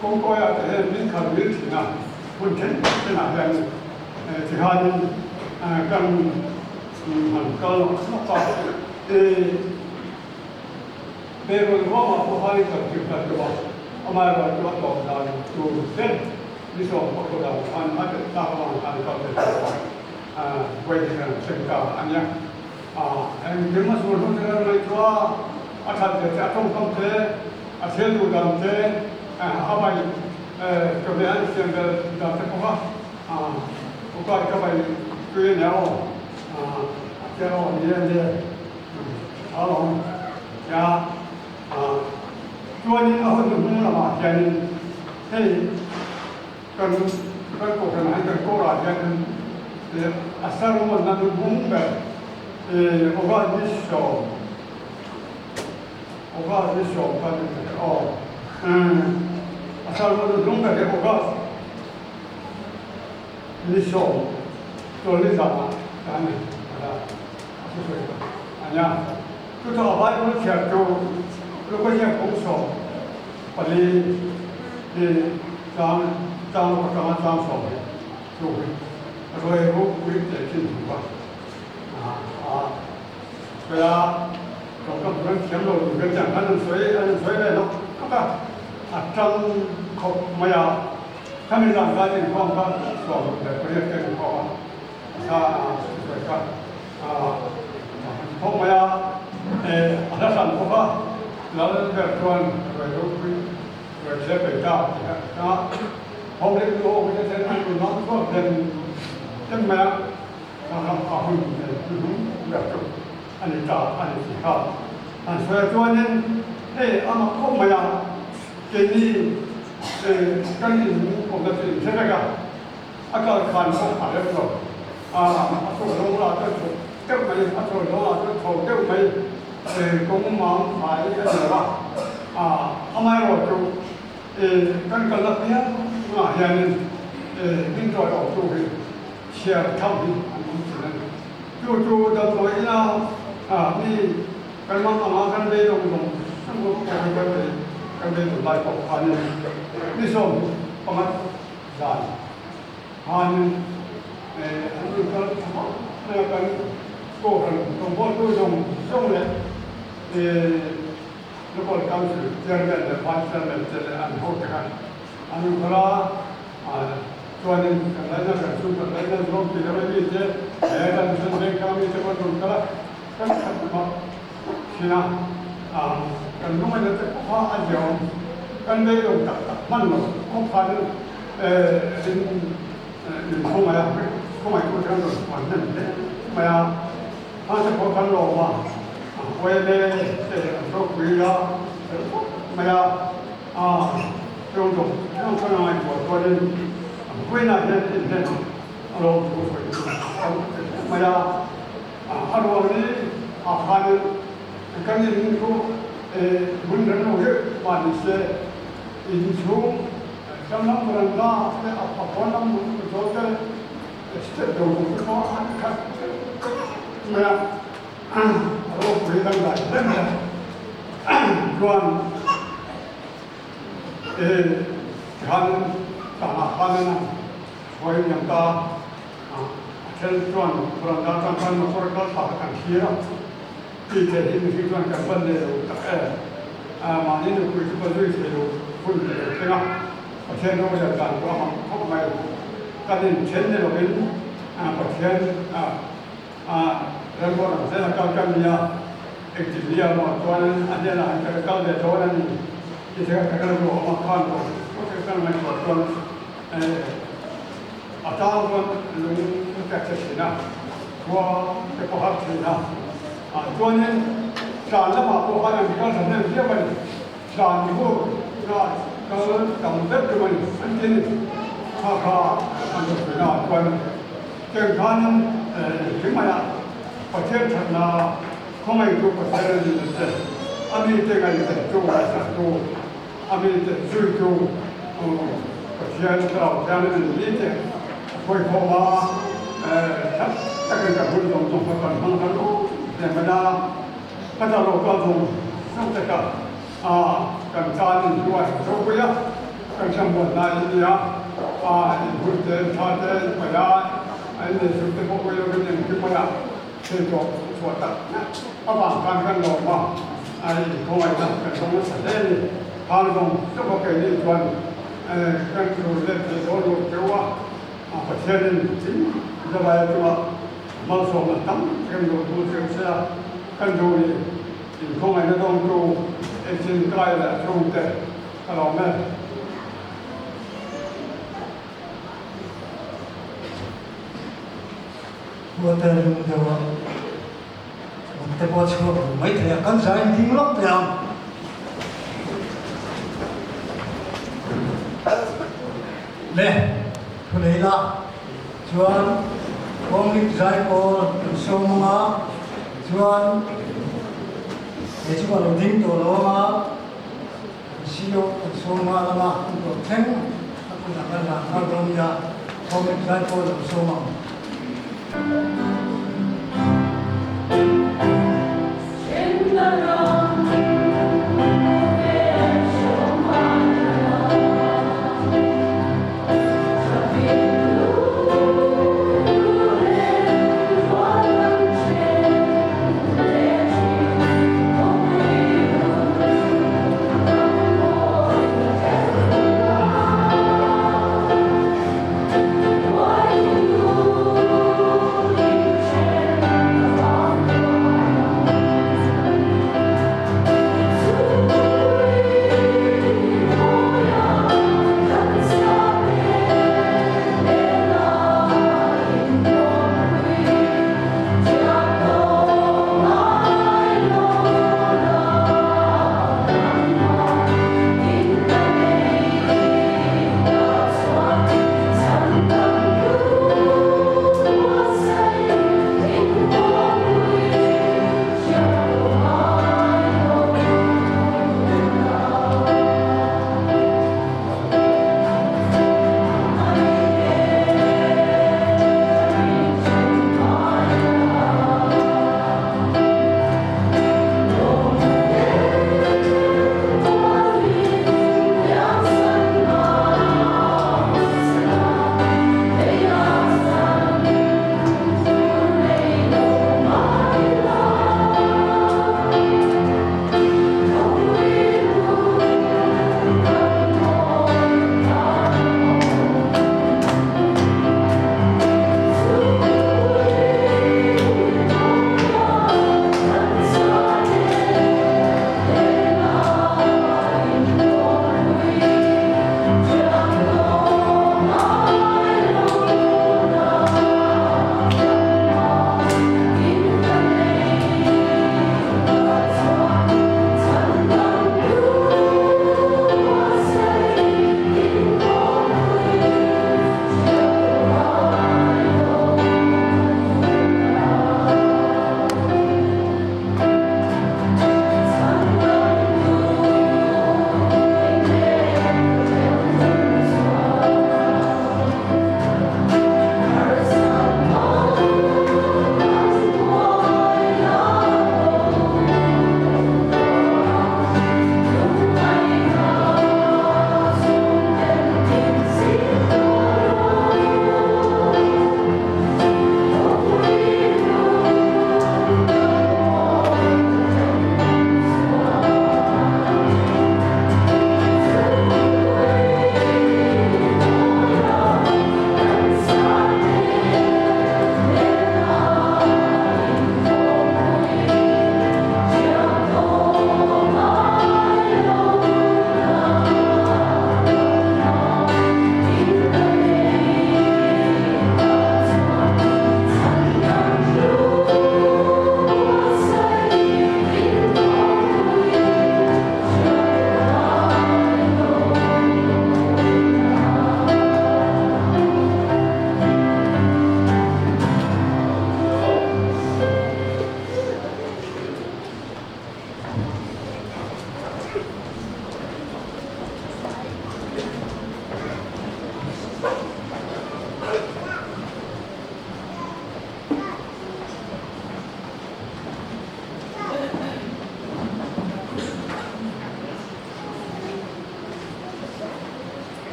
kawngkawiah te hian min khalh mil thin a, hun thenkhat hian tikhanin kan Han kal lawk lawk a, i Beirut ruangah pawh khan i kal tir ta deuh a, amaherawhchu a tawp dan tur ber ni sawm pakhat ah khan a telh tak avang khan kal ve ta lo a, vawi hi kan thleng ta a nia. Engkim a sual hnu te kan ngaihtuah a, a that ve te, a tawngkam te, a thil duh dan te, a vai chawhmeh an siam vel dan te pawh kha ukai ka vai tui a nia aw. A tia aw ni e le a lawm tia chuanin a hun hnung lamah hianin hei kan kan kohhran ah hian kan kawrah hian a sermon na hnuhnung ber August ni sawm August ni sawm kha ni aw a sermon hnuhnung ber hi August Ni sawm tawlni zanah ka ni a thusawi kha a nia. Chutah a Bible chhiar chu Luka hian kum 14 hi chang chang atanga chang 10 hi chu hi ruai ropui teh thin thu kha a sawi a. Tawngkam chu an thiam lo tur hian tiang khan an sawi an sawi ve nawk nawk a, a tang khawp mai a. Khami zan khan inkhawm kha 18 te inkhawm a, a thusawi kha a khawp mai a, a hla hran bawk a, Lal ber chuan ruai ropui ruai chhe bei ta tih kha a hawm leh duh awm te chuan an rawn lam chhuak dem dem mai a, a hun hnuhnung ber chu a ni ta a ni tih kha an sawi a, chuanin hei a mak khawp mai a, keini Kan in awmna chu in hre vek a, a kal khan pawh a rem lo. A chawi lawng lah chuan chho deuh mai, a chawi lawng lah chuan chho deuh mai, kawng mam fai a ni lo a. Amaherawh chu kan kalna piangah hianin min chawi awmtu hi chhiar tham hi an awm thin a ni. Chu chu damdawi ina mi Kan mang anga kan bei dawng dawng sung bawk pawh hi kan bei kan bei dawng lai pawh khanin ni 15 zan khanin an rawn kal tha khawp mai a, kan kohhran rawngbawltu zawng zawng leh local council chairman leh vice chairman te leh an hote khan an rawn kal a, chuanin kan laina kan chhungkhat laina zawng tih deuh a mi te. He kan mission veng kha mite pawh an rawn kal a, kan khat hmak thin a, kan lungaina te pawh kha a ziaawm, kan vei lo tak tak hman lo khawp khan in min khawngaih a, khawngaih tu te kan rawn huan hnem hle mai a, hma te pawh kan lawm a, yma te an ropui a fel khawp mai a, Chawng zawng zawng chuan a ngaihtuah chuanin vawiinah hian inhlen a lo thu sawi chu a lo hre hle mai a. A ruang hi a khanin kan in chu hmun rem lo deuh mah ni se in chhung hrang lam veranda te a pawn lam zawl te step do tur te pawh an khat deuh deuh mai a. A ropui dangdai hle mai a. Chuan Tikhan tangah khan a hruai liam ta a, a then chuan veranda atang khan motor kal thla kha kan thlir a, tih theih hi mihring chuan kan ban leh lo tak em? Mahni nupui chu ka zui thei lo hun ka lo thleng a, Pathian rorel dan chu a mak khawp mai. Kan inthen ni lovin Pathian Remruat ang zel a kal ka ni a, engtik ni ah maw chuan a hnenah han ka kal ve dawn a ni tih te kha ka rilru a awm a, khan aw ka kal ngaihtuah chuan a tang chuan lung a pek che thin a, khua te pawh har thin a, chuanin tlan lamah pawh khan an kal thahnem viau a ni, tlan hu kal tam ber tum a ni an ti a ni, kha kha an rawn sawi naah chuan. Cheng khanin engkim maiah Pathian thatna khawngaihtu Pathian a ni te, a mite ngaihventu, ngaihsaktu, a mite zuitu Pathian Thlarau Thianghlim a ni ni te a khawikhawm a, that takin kan hun zawng zawng kha kan hmang ta luh hle mai a, ka ta lo kal zawng zawng te kha kan tan in hnuai ropui a, kan hrambuatna in nia, in hun te, in tha te, in paih a, in nei chhun te pawh pawilo in engkim mai a thei tawh chhuah tak avang khan kan lawm a, in khawngaihna kan dawng nasa hle a ni. Khan zawng zawng a keini chuan kan tur let thei dawn lo teuh a, Pathianin thil zalai chungah malsawmna tam tak in lo dul teuh se a, kan duh ni. Inkhawngaihna dawngtu engchin kai leh chhungte ka lawm e. Hotel lung deuh a mut te pawh a chhuak lo mai thei a, kan zai ding lawk teh ang. Le, thu nei la chuan Kawnglik zaipawl kan sawm ang a, chuan kei chu ka lo ding tawh lo ang a, kan sio kan sawm nghal ang a, kan tawh thleng a kutah kan hlan nghal dawn nia, Kawnglik zaipawl kan sawm ang.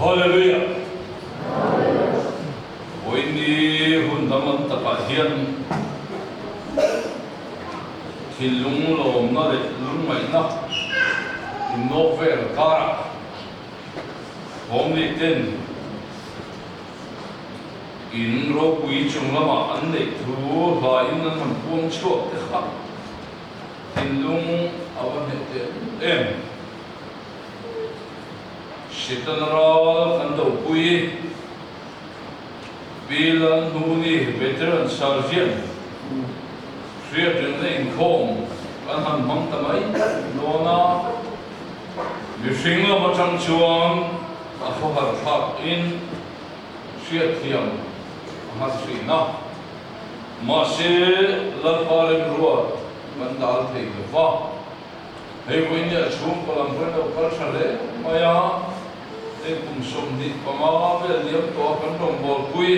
Hallelujah! Vawiini hun danglam takah hian thinlung lawmna leh lungngaihna innawk vel karah thawmli ten in ropui chung lamah an neih thu hlain an han puang chhuak te kha thinlung a va hneh teh em. Setana ral kan dopui Pi Lalhnuni Veteran Sergeant hriatrengna inkhawm kan han hmang ta mai dawn a, mihring lam atang chuan a khawhar thlak in hriatthiam a har thin a, mahse Lalpa remruat kan dal thei lo va. Hei vawiin a chhungkaw lam pawn lo kal tha hle mai a, hei kum 25 vel liam tawh a kan rawngbawlpui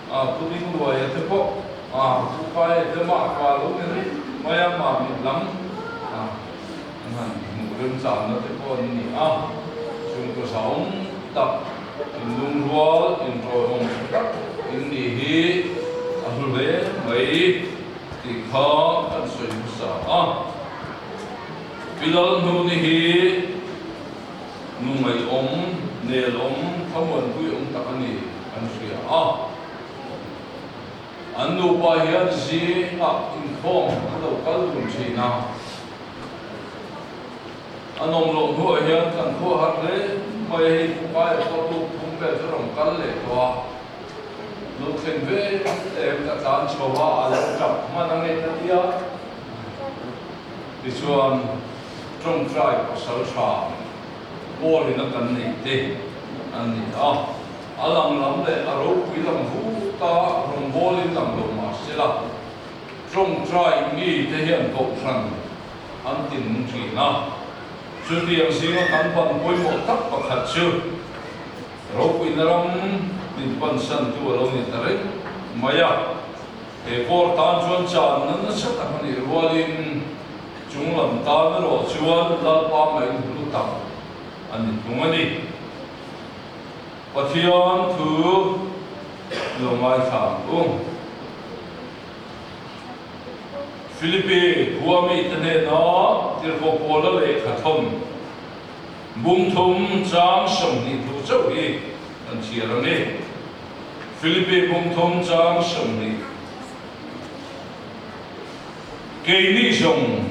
a Pu Dingluaia te pawh a Pu Kaia te mah pa lo ni reng mai a, Mamit lam a an han hmuh remchanna te pawh an ni a, chhungkaw zahawm tak inlungrual inṭawihawm tha tak in nih hi a hlu hle mai. Tih kha kan sawi hmasa a. Pi Lalhnuni hi nu ngaihawm, nelawm, thlamuanpui awm tak a ni kan hria a. An nupa hian zingah inkhawm an lo kal dun thin a. A nawm loh hnuah hian kan khua har hle mai a, hei Pukaia pawh tuk phung vel chu rawn kal leh tawh a. Lo thleng ve em ka tlan chho a, a lo tap hman ang e ka ti a. Tichuan tawngtai pasal tha Paul-in a kan neih te an ni a, a lang lam leh a ropui lang vuta rawngbawlin lang lo mah sela, tawngtai mi te hian kohhran an tin thin a. Chutiang zinga kan ban pawimawh tak pakhat chu, Ropuina ram min pansan tu a lo ni ta reng mai a, he kawr tan chuan channa nasa tak a nih rualin chung lam tan erawh chuan Lalpa mai hlu tak a ni thung a ni. Pathian thu lo ngaithla ang u. Philippi khua mite hnena tirhkoh Paula lehkha thawn. Bung thum chang 20 thu chauh hi kan chhiar a ni. Philippi bung thum chang 20. Keini zawng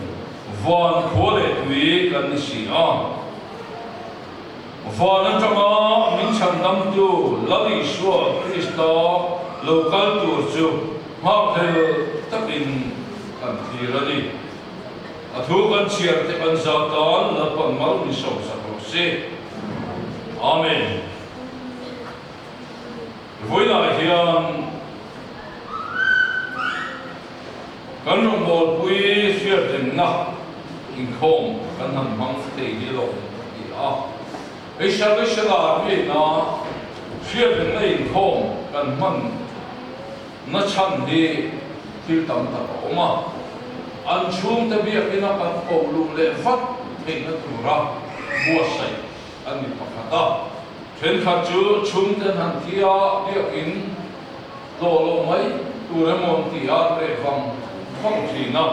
van khua leh tui kan ni si a. Van atanga min chhandamtu Lal Isua Krista lo kal tur chu nghakhlel takin kan thlir a ni. A thu kan chhiar te kan zah tan Lalpan mal min sawmsak rawh se. Amen. Vawiinah hian kan rawngbawlpui hriatrengna inkhawm kan han hmang thei hi lawm ka ti a. Hei Salvation Army na hriatrengna inkhawm kan hman Na chhan hi thil tam tak a awm a, an chhungte biakina kan koh luh leh vat theihna tura buatsaih a ni pakhat a. Thenkhat chu chhungten han thi a, biakin tlawh loh mai tur emaw an ti a, an reh vang vang thin a.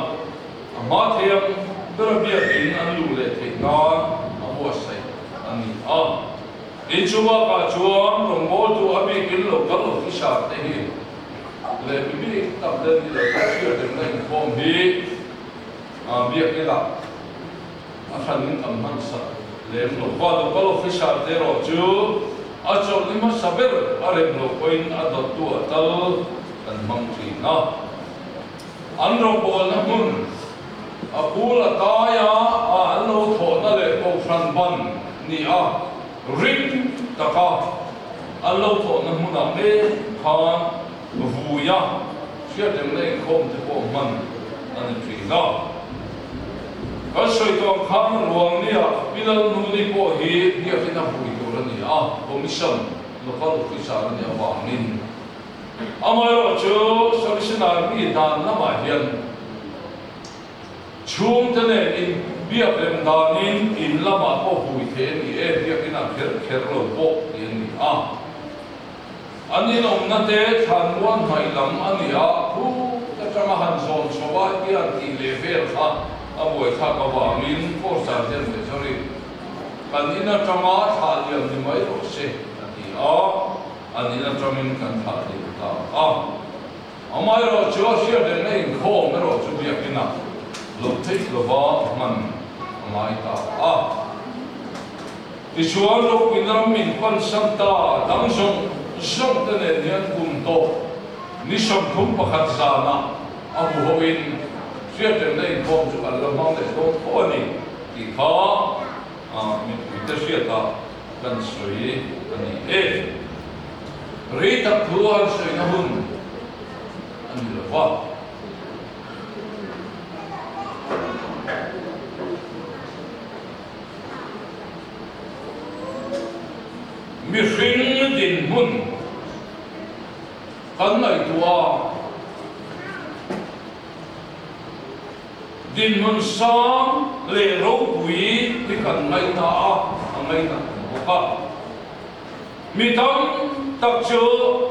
A hma thiam bera biakin an luh leh theih nan a buatsaih a ni a. In chu bakah chuan rawngbawltu a bikin local officer te hi leh mi bik tak te ni lo te hriat remna inkhawm hi biak ila a hranin kan hman sak lem lo va. Local officer te erawh chu a chawlh ni hmasa ber a rem loh pawhin a dawttu a tal kan hmang thin a. An rawngbawlna hmun a kul a tai a, an lo thawhna leh kohhran ban ni a, ring taka an lo thawhna hmunah mek khan vuia hriatrengna inkhawm te pawh hman a ni thin a. Kan sawi tawh ang khan ruang nia Pi Lalnuni pawh hi biakin a vui tur a ni a, Commission Local Officer a nih avangin. Amaherawhchu Salvation Army dan lamah hian chhungte nen in. Biak rem danin in lamah pawh hui thei a ni e, biakinah kher kher lo pawh ti a ni a. An inawmna te thlanmual hnaih lam a ni a, phut atanga han zawn chho a i han tih leh vel kha a buaithlak avangin Force Sergeant leh sorry, kan in atanga thlah liam ni mai rawh se a ti a, an in atangin kan thlah liam ta a. Amaherawh chu a hriat rengna inkhawm erawh chu biakinah loh theih lova hman a ngai ta a. Tichuan ropuina ram min pansan ta dang zawng zawng te nen hian kum tawh ni 31 zanah a huhoin hriat rengna inkhawm chu kan la hmang leh dawn tho a ni tih kha mipuite hriatah kan sawi a ni e. Rei tak thu an sawina hun a ni lo va. Mihring dinhmun kan ngaihtuah a, dinhmun sang leh ropui hi kan ngaihna a, a ngaihna kan bawk a. Mi tam tak chu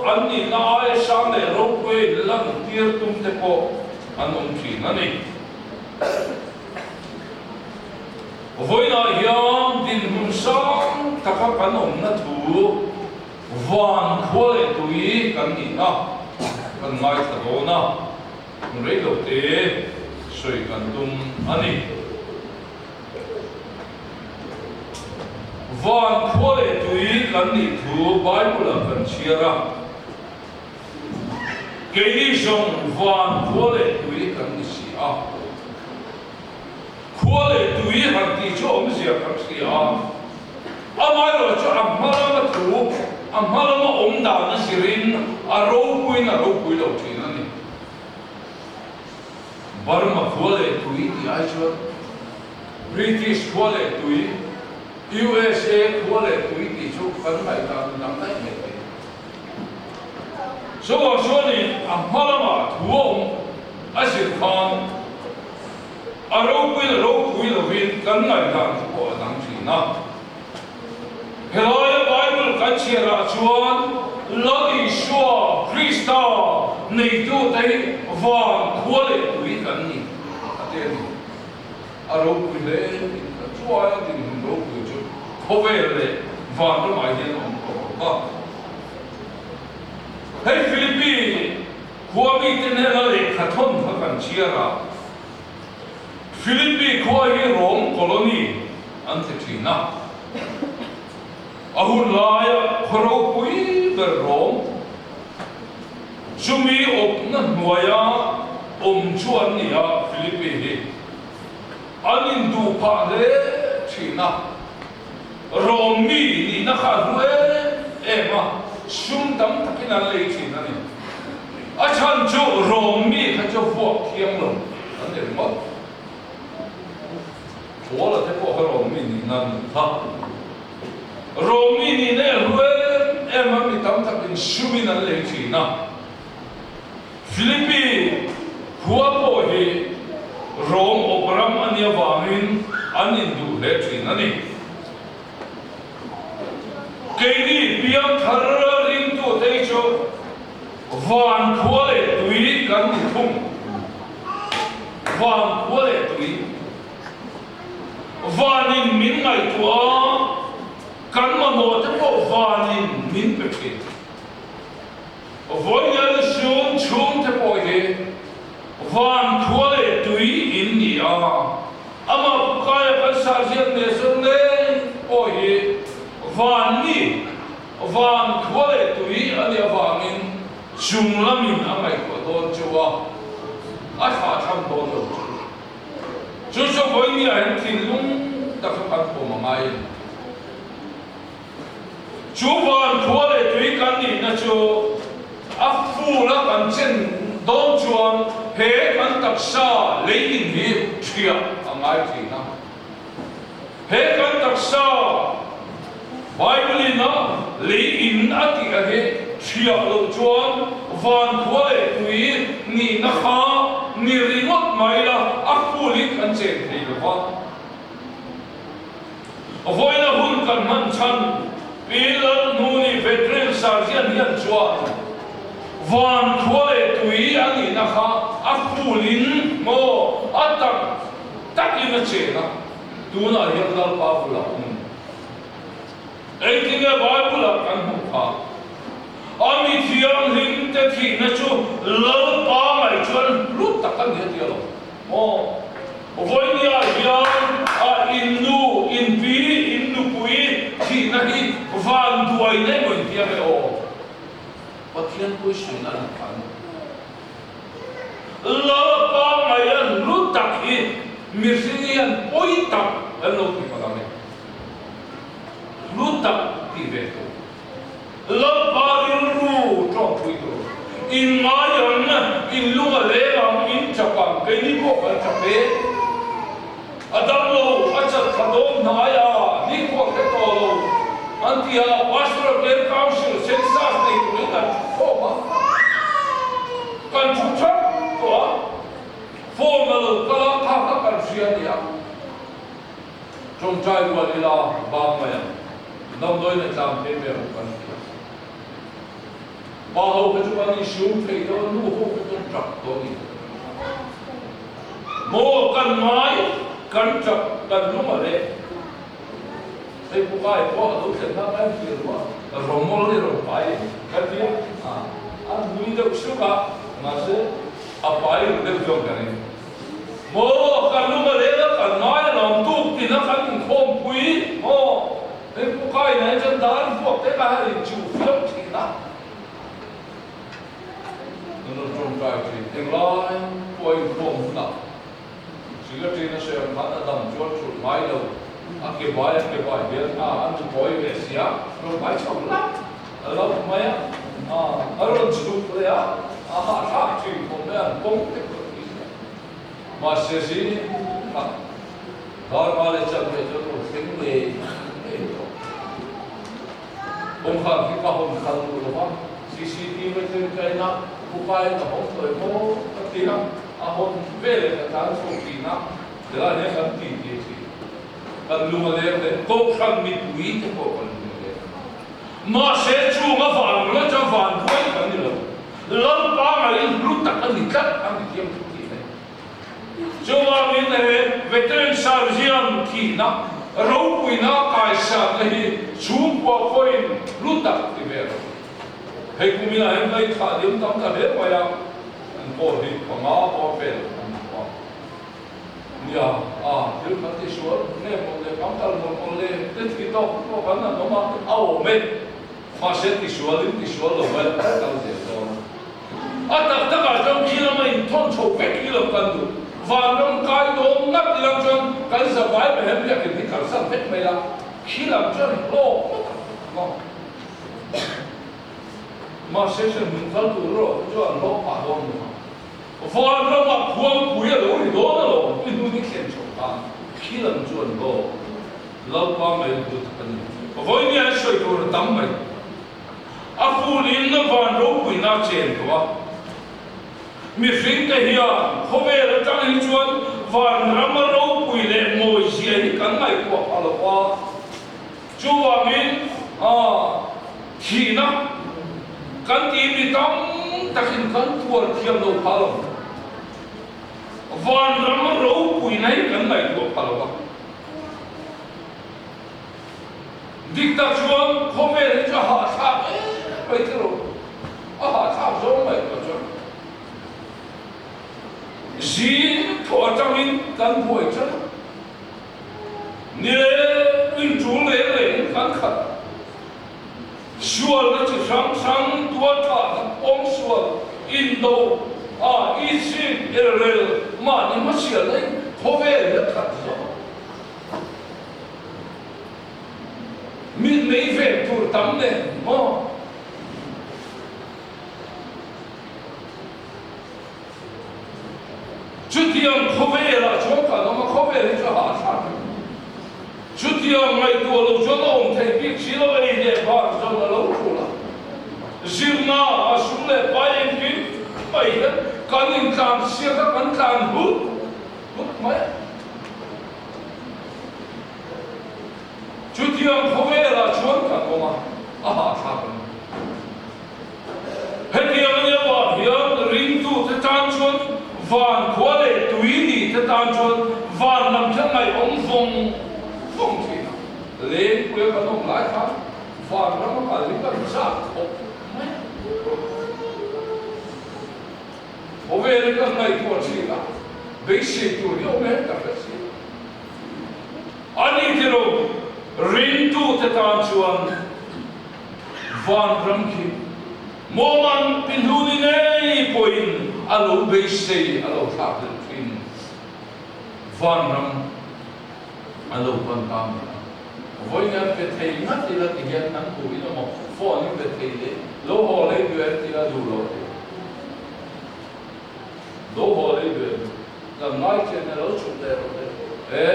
an nihna aia sang leh ropui lantir tum te pawh an awm thin a ni. Vawiinah hian dinhmun sang taka kan awmna thu van khua leh tui kan nihna kan ngaithla dawn a, rei lo te sawi kan tum a ni. Van khua leh tui kan nih thu Bible-ah kan chhiar a, keini zawng van khua leh tui kan ni si a. Khua leh tui han tih chu awmzia kan hria a, amaherawh chu a hma lama thu, a hma lama awm dan a zirin a ropuiin a ropui lo thin a ni. Burma khua leh tui tih ai chuan British khua leh tui, USA khua leh tui tih chu kan ngaihdan dang daih mai thei. Chuvang chuanin a hma lamah thu a awm a zir khan a ropui leh ropui lovin kan ngaihdan chu pawh a dang thin a. Helaia Bible kan chhiarah chuan Lal Isua Krista neitute hi van khua leh tui kan ni a ti a ni. A ropui hle in ka chuaia dinhmun ropui chu khawvel leh van ramah hian a awm tawh lo va. Hei Philippi khua mite hnena lehkha thawn kha kan chhiar a, Philippi khua hi Rom colony an ti thin a. A hun laia khaw ropui ber Rom chumi awpna hnuaia awm chu an ni a, Philippi hi an induh phah hle thin a. Rom mi nihna kha a hlu em em a, sum tam takin an lei thin a ni. A chhan chu Rom mi kha chu vuak thiang lo an ni ringawt. Paula te pawh kha Rom mi nihna an ni kha. Rom mi nihna a hlu em em a, mi tam takin sumin an lei thin a. Philippi khua pawh hi Rom awp ram a nih avangin an induh hle thin a ni. Keini piangthar ringtute hi chu van khua leh tui kan ni thung. Van khua leh tui. Vanin min ngaihtuah a, kan mamawh te pawh vanin min pe thin. Vawiin sun chhungte pawh hi van khua leh tui in ni a, amah Pukaia kan sahziak neh zawng ngei pawh hi van ni, van khua leh tui a nih avangin chung lamin a ngaihtuah dawn chu a, a thlah tham dawn lo chu. Chu chu vawinia hian thinlung taka kan pawm a ngai a ni. Chu van khua leh tui kan nihna chu a ful a kan chen dawn chuan he kan taksa leiin hi ṭhiah a ngai ṭhin a. He kan taksa Bible-in a leiin a tih a hi ṭhiah loh chuan van khua leh tui nihna kha ni ringawt mai la a fulin kan chen thei lo va. Sergeant hian chuan van khua leh tui a nihna kha a fulin maw a tak takin a chen a, tunah hian Lalpa bulah a awm. Engtinge Bible-ah kan hmuh kha? A mi thianghlim te thihna chu Lalpa ngaih chuan hlu tak a ni a ti alawm. Maw? Vawinia hian a innu, inpi, innupui thihna hi vanduai na emaw inti ang e aw? Pathian puisuina a ni kha a ni. Lalpa ngaih a hlu tak hi mihring hian pawi tak kan lo ti palh ang e. Hlu tak tih ve tur. Lalpa rilru tawngpui tur. In ngai ang, in lung a leng ang, in chak ang, keini pawh kan chak e. A dam lo, a chat kha dawn hnai a, nikhua hre tawh lo an ti a, Pastoral Care Council census nei turin kan thu khawm a, kan thu thap tawh a, phone a lo kal a, kha kha kan hria a ni a. Tawngtai rual ila bang mai ang. Damdawiin a tlang phei ve ang kan ti a. Pa ho kha chu kan insum thei dawn, nu ho kha chu an tap dawn ni. Maw kan ngai, kan tap, kan lung a leh. Hei pu kai pawh a lo thlen hna kan hlir lo a, rawmawl hi rawn pai kan ti a, a nui deuh suk a, mahse a pai ru deuh zawk ka ring. Maw kan lung a leng a kan ngai a lawm tuk tina kan inkhawmpui maw hei pu kai nen chuan dar vuak te kha hei inchuh fiam thin a kan rawn tawngtai thin englai pawh a inkhawm hunah secretary na sawi ang khan a dam chuan thulh ngai lo a ke bai a ke bai hian a an ru kawi ve sia rawn pai chho lap lap mai a a rawn chhuk leh a a hahthlak thin khawp mai a an pawng te pawh Mahse zing ah Dharma leh Chak leh chuan rawn thleng ngei ngei tawh. Kawngkhar khi ka hawn khalh duh lo va, cctv thil ka en a, Pupa-in a hawng tawh emaw ka ti a, a hawn veleh ka tlan chho thin a, tilai hian kan ti ti thin. Kan lung a leng hle, Kohhran mipui te pawh kan lung a leng. Mahse chung a van ringawt chuan van buai kan ni lo. Lalpa ngaiin hlu tak a ni tlat a ni thiam thu tih mai. Chuvangin he veteran sergeant thihna ropuina kaisakna hi chhungkua pawhin hlu tak ti ve rawh. Hei kuminah hian ngaihthlah liam tam ta hle mai a, an pawl hi panga bawr vel an ni tawh a. Nia, a thil kan ti sual nge maw le, kan kal maw maw le te thi tawk tawk an han awm a, a awm e. Mahse tisual in tisual lo mai a kal zel dawn a. A tak tak ah chuan khi lama in thawn chho vek hi lo kan duh. Vanram kai dawn ngat ilang chuan kan zavai mai hian biakin hi kalsan vek mai la, khi lam chuan hlawk ngawt ang maw. Mahse hremhmun kal tur erawh chu an hlawk phah dawn lo ang. Vanramah khuangpui a lo ri dawn alawm i hmun i thlen chho khan khi lam chu an hlawk. Lalpa mai hmu tak a ni. Vawinia an sawi tur a tam mai. A fulin na van ropuina a chen tawh a. Mihring te hian khawvel atang hi chuan vanram a ropui leh mawi zia hi kan ngaihtuah pha lo va. Chuvangin thihna kan tih mi tam takin kan tuar thiam lo pha lo. Vanram a ropuina hi kan ngaihtuah pha lo va. Dik tak chuan khawvel hi chu a hahthlak em mai thil lo, a hahthlak zawng mai tawh chuan zing thawh atangin kan buai tlat a, nileng intul reng rengin kan khat, sualna chi hrang hrang tualthahna pawngsual indo a itsik elrel mahni hmasialna in khawvel hi a khat zawk. Mit nei ve tur tam nen maw? Chutiang khawvelah chuan kan awm a, khawvel hi chu a hahthlak em? Chutiang ngaihtuah lo chuan a awm thei bik si lo, ei leh bar zawn a lo tul a, zirna a sum leh pai engkim mai hian kan intlansiak a, kan tlan hut hut mai a. Chutiang khawvelah chuan kan awm a, a hahthlak a ni. Van khua leh tui nih te tan chuan van lam hian ngaihawm vawng vawng thin a. Lengpuia kan awm lai khan van rama kal hi kan chak khawp mai a. Khawvel hi kan ngaihtuah thin a, beisei tur hi awm em ka hre si. A ni tilo, ringtute tan chuan van ram khi Mawman pihnuni ngei pawhin a lo beisei a lo thlak leh thin. Vanram a lo pan ta mai a. Vawiin an pe thei ngat ila ti hian an hmu in emaw phone in pe thei leh lo haw lei duh em tih a duh lo ti. Lo haw lei duh em? Kan ngai chian a lo chhuk leh rawh le. E,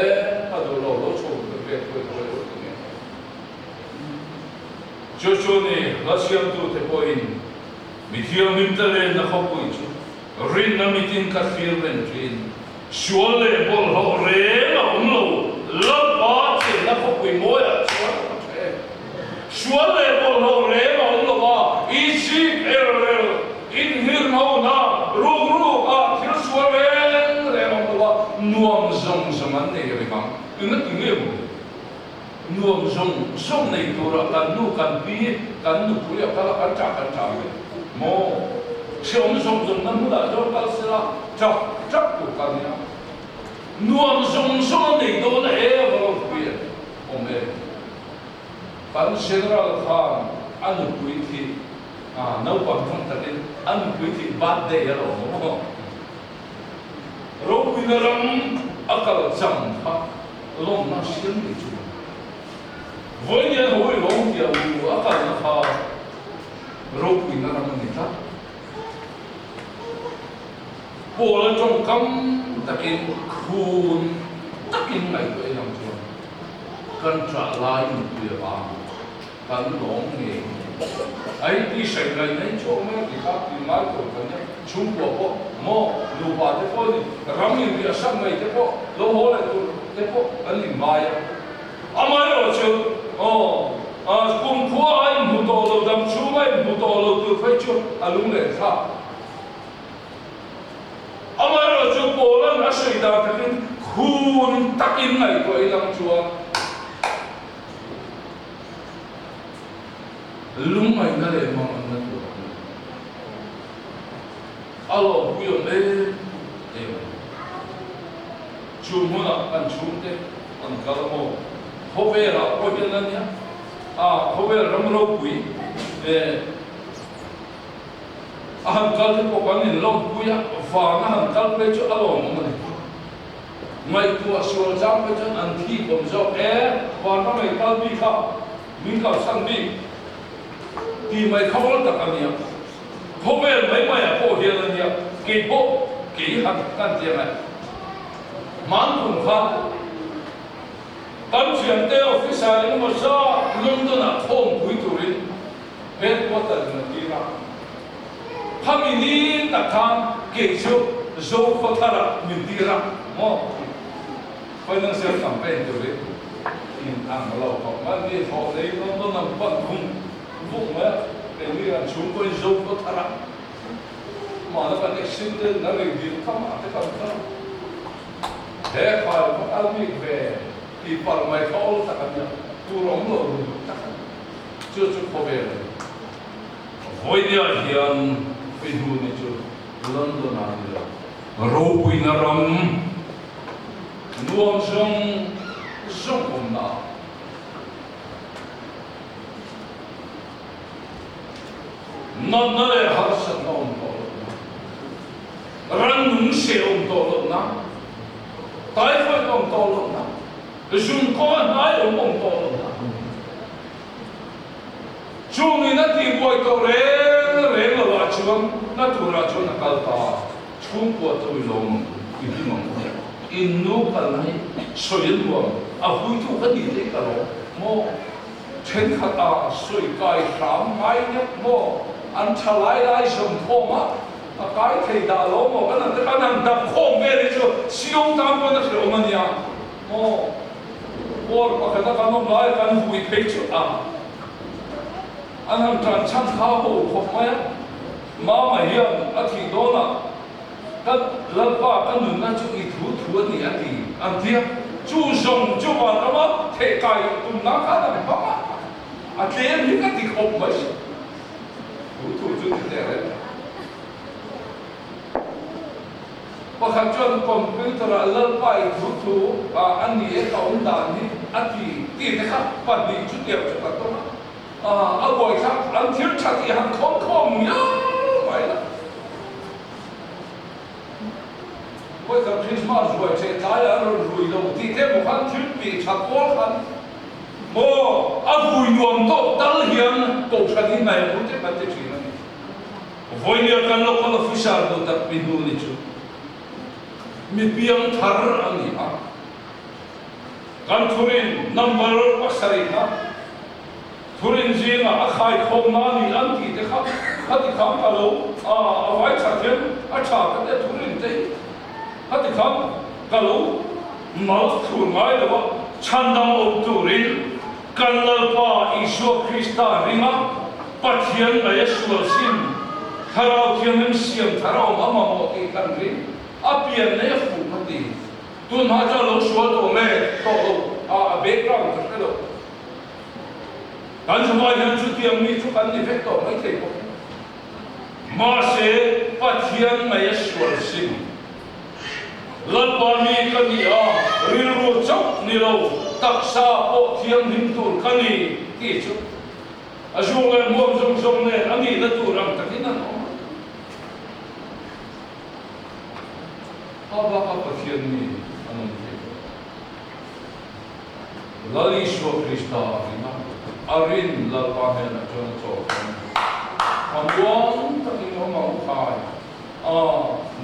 ka duh lo, lo chhuk ka pek pawh i haw lo ti nge. Chu chu ni hla siamtute pawhin mi thianghlimte lenna khawpui chu rinna mitin ka thlir reng thin. Sual leh bawlhhlawh reng a awm lo, Lalpa chenna khawpui mawiah chuan ka hre. Sual leh bawlhhlawh reng a awm lo a, Egypt er rel, inhirnghona, rukruk ah thil sual reng reng a awm lo a, nuam zawng zawng an nei reng ang. Engati nge maw? Nuam zawng zawng nei tura kan nu, kan pi, kan nupui a kal a, kan ṭah kan ṭah ve maw? Hreawm zawng zawng na hmunah chuan kal sela ṭap ṭap tur ka nia. Nuam zawng zawng a nei dawn a e va ropui em awm e. Kan General khan a nupui thih ah naupang thang takin a nupui thih birthday a lo awm maw? Ropuina ram a kal chang kha lawmna hriam ni chu vawiin hawi lawm tia u a kalna kha ropuina ram a ni tlat. Paula tawngkam takin khun takin ngaihtuah in ang chuan kan ṭah lai nupui avang kan lawm ngei ngei. Ai ti hraih ngai nei chu awm e ti kha ti ngai tur kan nia. Chhungkua pawh maw nupa te pawh ni ram in riah sak mai te pawh lo haw leh tur te pawh kan in ngai a. Amaherawh chu aw kumkhua a inhmu tawh lo dam chhung a inhmu tawh lo tur phei chu a lung leh thlak. Amaherawh chu Paula'n a sawi dan takin khun takin ngaihtuah ilang chuan Lungngaihna leh manganna tur a awm. A lawmpui awm em em a ni. Chu hmunah kan chhungte an kal a maw? Khawvelah pawh hian a nia, a khawvel ram ropui eh a han kal te pawh kan inlawmpui a, van a han kal phei chu a lawmawm a ni. Ngaihtuah sual chang phei chuan an thik awm zawk e, vanram ei kal bik kha min kalsan bik tih mai kha awl tak a nia. Khawvel mai maiah pawh hian a nia, kei pawh kei han kan ti ang e. Hmankum kha kan thiante officer engemaw zat London-ah khawmpui turin headquarter in a tir a. Khami ni tak khan kei chu Zokhawthar-ah min tir a maw? Financial campaign turin in ang lo khawp mai. Mi thawh nei dawn dawn ang pan vung vung mai a, keini kan chhungkaw in Zokhawthar-ah mahna kan accident na ring dil kha mah te kan kal a. He khai va kal bik ve tih palh mai kha awl tak a nia, tur awm lo rum tak a ni. Chu chu khawvel a ni. Vawinia hian Fihuni chu London ah ni lo, ropuina ram nuam zawng zawng awmna ah natna leh harsatna awm tawh lohna, rannung seh awm tawh lohna, typhoid awm tawh lohna, zunkaw a hnai awm awm tawh lohna. Chungin a tihbuai tawh reng reng lo ah chuan na turah chuan a kal ta a, chhungkua chu i lawm ang u, i hlim ang u. In nu kalna hi sawi an nuam, a huitu ka ni teh ka lawm maw? Thenkhat a sawi kai hram ngai nek maw? An tha lai lai zawm khawm a, a kai thei dah lo maw? Kan han ti kan han dap khawm vel hi chu Siong tan pawn a hrehawm a nia maw? Pawl pakhata kan awm lai kan vui phei chu a an han tan chhan kha ho khawp mai a, Mama hian a thih dawnah kan. Lalpa ka nunna chu i thu thu a ni a ti an ti a. Chu zawng chu vanrama thehkai tumna khan an hmang a, a tlem hi ka ti khawp mai. Thu thu chu ti teh reng. Pakhat chuan computer ah Lalpa i thu thu a ni e ka awm dan hi a ti ti te kha pahnih chu tiang chu ka tawng a, a buaithlak an thil tha tih han khawn khawm ngiau mai la. Vawikhat Christmas ruai cheh tlaiah a rawn rui lo tih te maw khan thil tih tha pawl khan maw a vui nuam tawk tal hian kohhran hi hnaih ang u te kan ti thin a ni. Vawinia kan local officer duh tak pi hnu ni chu mi piang thar a ni a, kan thurin number pasarih kha thurin zingah a khaikhawmna a ni an tih te kha khati khan ka lo a a vai that hian a tha ka tia thurin te hi khati khan ka lo mal thur ngai lo a, chhandam awm turin Kan Lalpa Isua Krista ringa Pathian mai a sual sim, Thlarau Thianghlim siam thar a awm a mamawh tih kan ring, a pian nei a fuh ka ti. Tun hma chuan lo sual tawh nge tawh lo a a background ka hre lo. Kan chungah hian chutiang mi chu kan ni vek tawh maithei bawk. Mahse Pathian mai a sual sim. Lalpa mi ka ni a, rilru chauh ni lo, taksa pawh thianghlim tur ka ni tih chu a zung leh hmuam zawng zawng nen a nihna tur ang takin an awm a. A baka Pathian mi an awm thei lo. Lal Isua Krista a rin a, a rin Lalpa hnenah chuan a chawl thung a ni. Thlamuang takin awm ang u khai. A,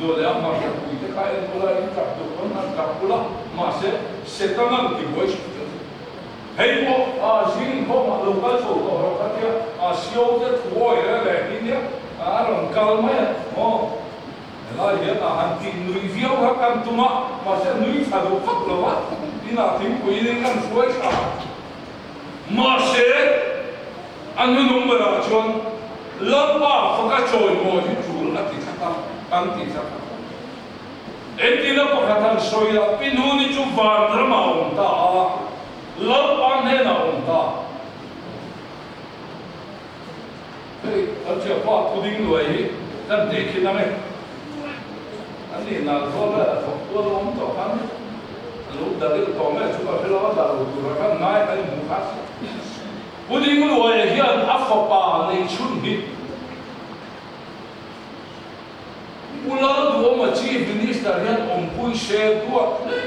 duh leh a hmarcha pui te kha en ula, in tap duh pawn han tap ula, mahse Setanan ti buai hrim chu a ni. Hei pawh a zing khawmah lo kal chho tawh rawh kha tia a sio te thuawi reng reng hi nia a rawn kal mai a, maw? Helai hian a han tih nui viau kha kan tum a, mahse a nui thla duh vak lo a, inah thingpui in kan hruai thla a. Mahse, a hnunung berah chuan Lalpa faka chawimawi hi tul a ti tlat a, kan ti tlat a. Engtin a pakhat han sawi a, Pi Hnuni chu van ramah a awm ta a, Lalpa hnenah a awm ta. Hei kan thianpa puding luai hi kan teh khin ang e. An nih nal zawl vel a thawk tual awm tawh khan a lo da deuh tawh mai a chu ka hre lo a, da lo tura khan ngai kan inhmu kha. Puding luaia hian a fapa neih chhun hi Pu Lalduhawma Chief Minister hian awmpui se duat hle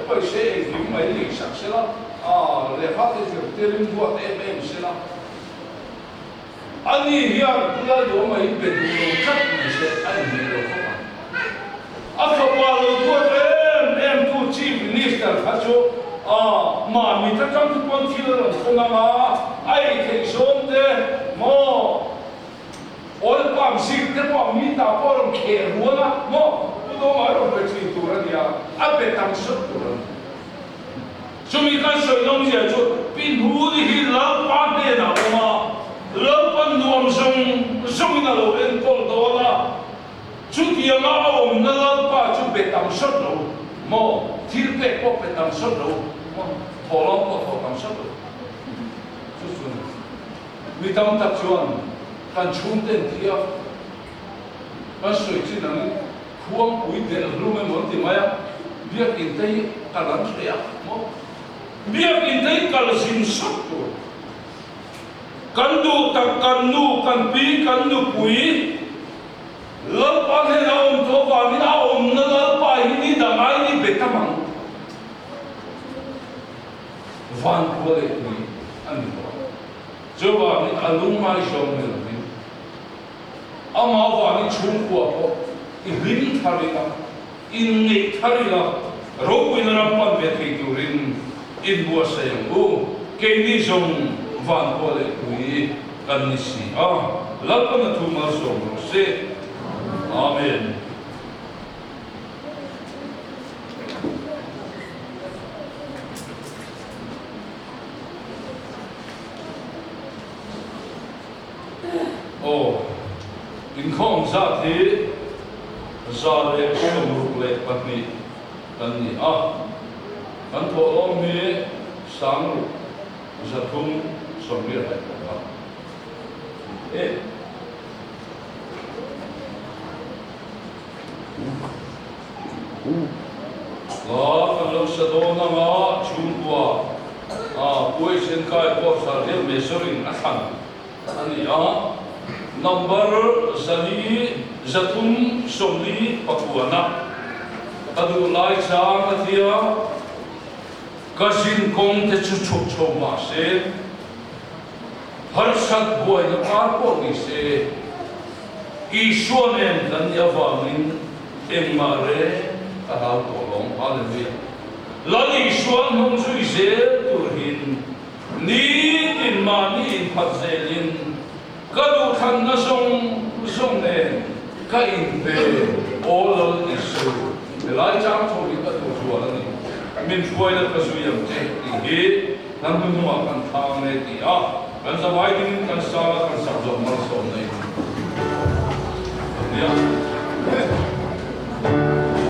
mai se engkim mai lihsak sela, lehkha te zirtirin duat em em sela. Ani hian Pu Lalduhawma hi be duh lo tlat mai se a inhmeh lo khawp ang. A fapa lo duat em em tu Chief Minister kha chu mahni ta tang te pawn thil a rawn thawng ang a, a ei theih zawng te maw Oil palm zik te pawh mi ta pawh a rawn kheh rual a maw Pu Dawma a rawn pe thin tur a nia, a pe tam sawt tur a ni. Chumi kan sawi nawmzia chu Pi Hnuli hi Lalpa hnenah a awm a, Lalpa nuam zawng zawngin a lo enkawl dawn a, chutianga a awmna Lalpa chu be tam sawt lo maw, thil pek pawh pe tam sawt lo maw, thawhlawm pawh thawh tam sawt lo. Chu chu a ni. Mi tam tak chuan kan chhungten thi a, kan sawi chin angin Khuangpui delh hlum emaw an ti mai a, biakinn te hi kal an hreh a maw? Biakinn te hi kal zin sawt tur. Kan duh tak kan nu, kan pi, kan nupui Lalpa hnenah a awm tawh avangin a awmna Lalpa hi ni dang ai ni be tam ang. Van khua leh tui a ni tawh. Chuvangin a lungngai zawng ni lovin Amah avangin chhungkua pawh i hlim thar ila, inngeih thar ila, ropuina ram pan ve thei turin inbuatsaih ang u. Keini zawng vankhua leh tui kan ni si a, Lalpana thu malsawm rawh se. Amen. Aw, inkhawm zat hi 162 kan ni a. Kan thawhlawm hi 6381 e. Hla kan lo sa dawn anga chhungkua a Puaisen kai pawh Sarhial Measuring a thlan a ni a, number 439 ka duh lai chang a tia, ka zin kawng te chu chhuk chho mah se, harsat buaina kar pawh ni se, Isua nen kan nih avangin engmah reng ka hlau tawh lo ang. Hallelujah! Lal Isua hnung zui zel turhin nitin mahni inphat zelin ka duhthlanna zawng zawng nen ka inpe aw Lal Isu. Helai chang tho hi ka duh zual a ni. Min hruaina ka zui ang che tih hi kan hnuhnungah kan thlang e ti a, kan zavai dingin kan sang a, kan sak zawh malsawmna in a nia.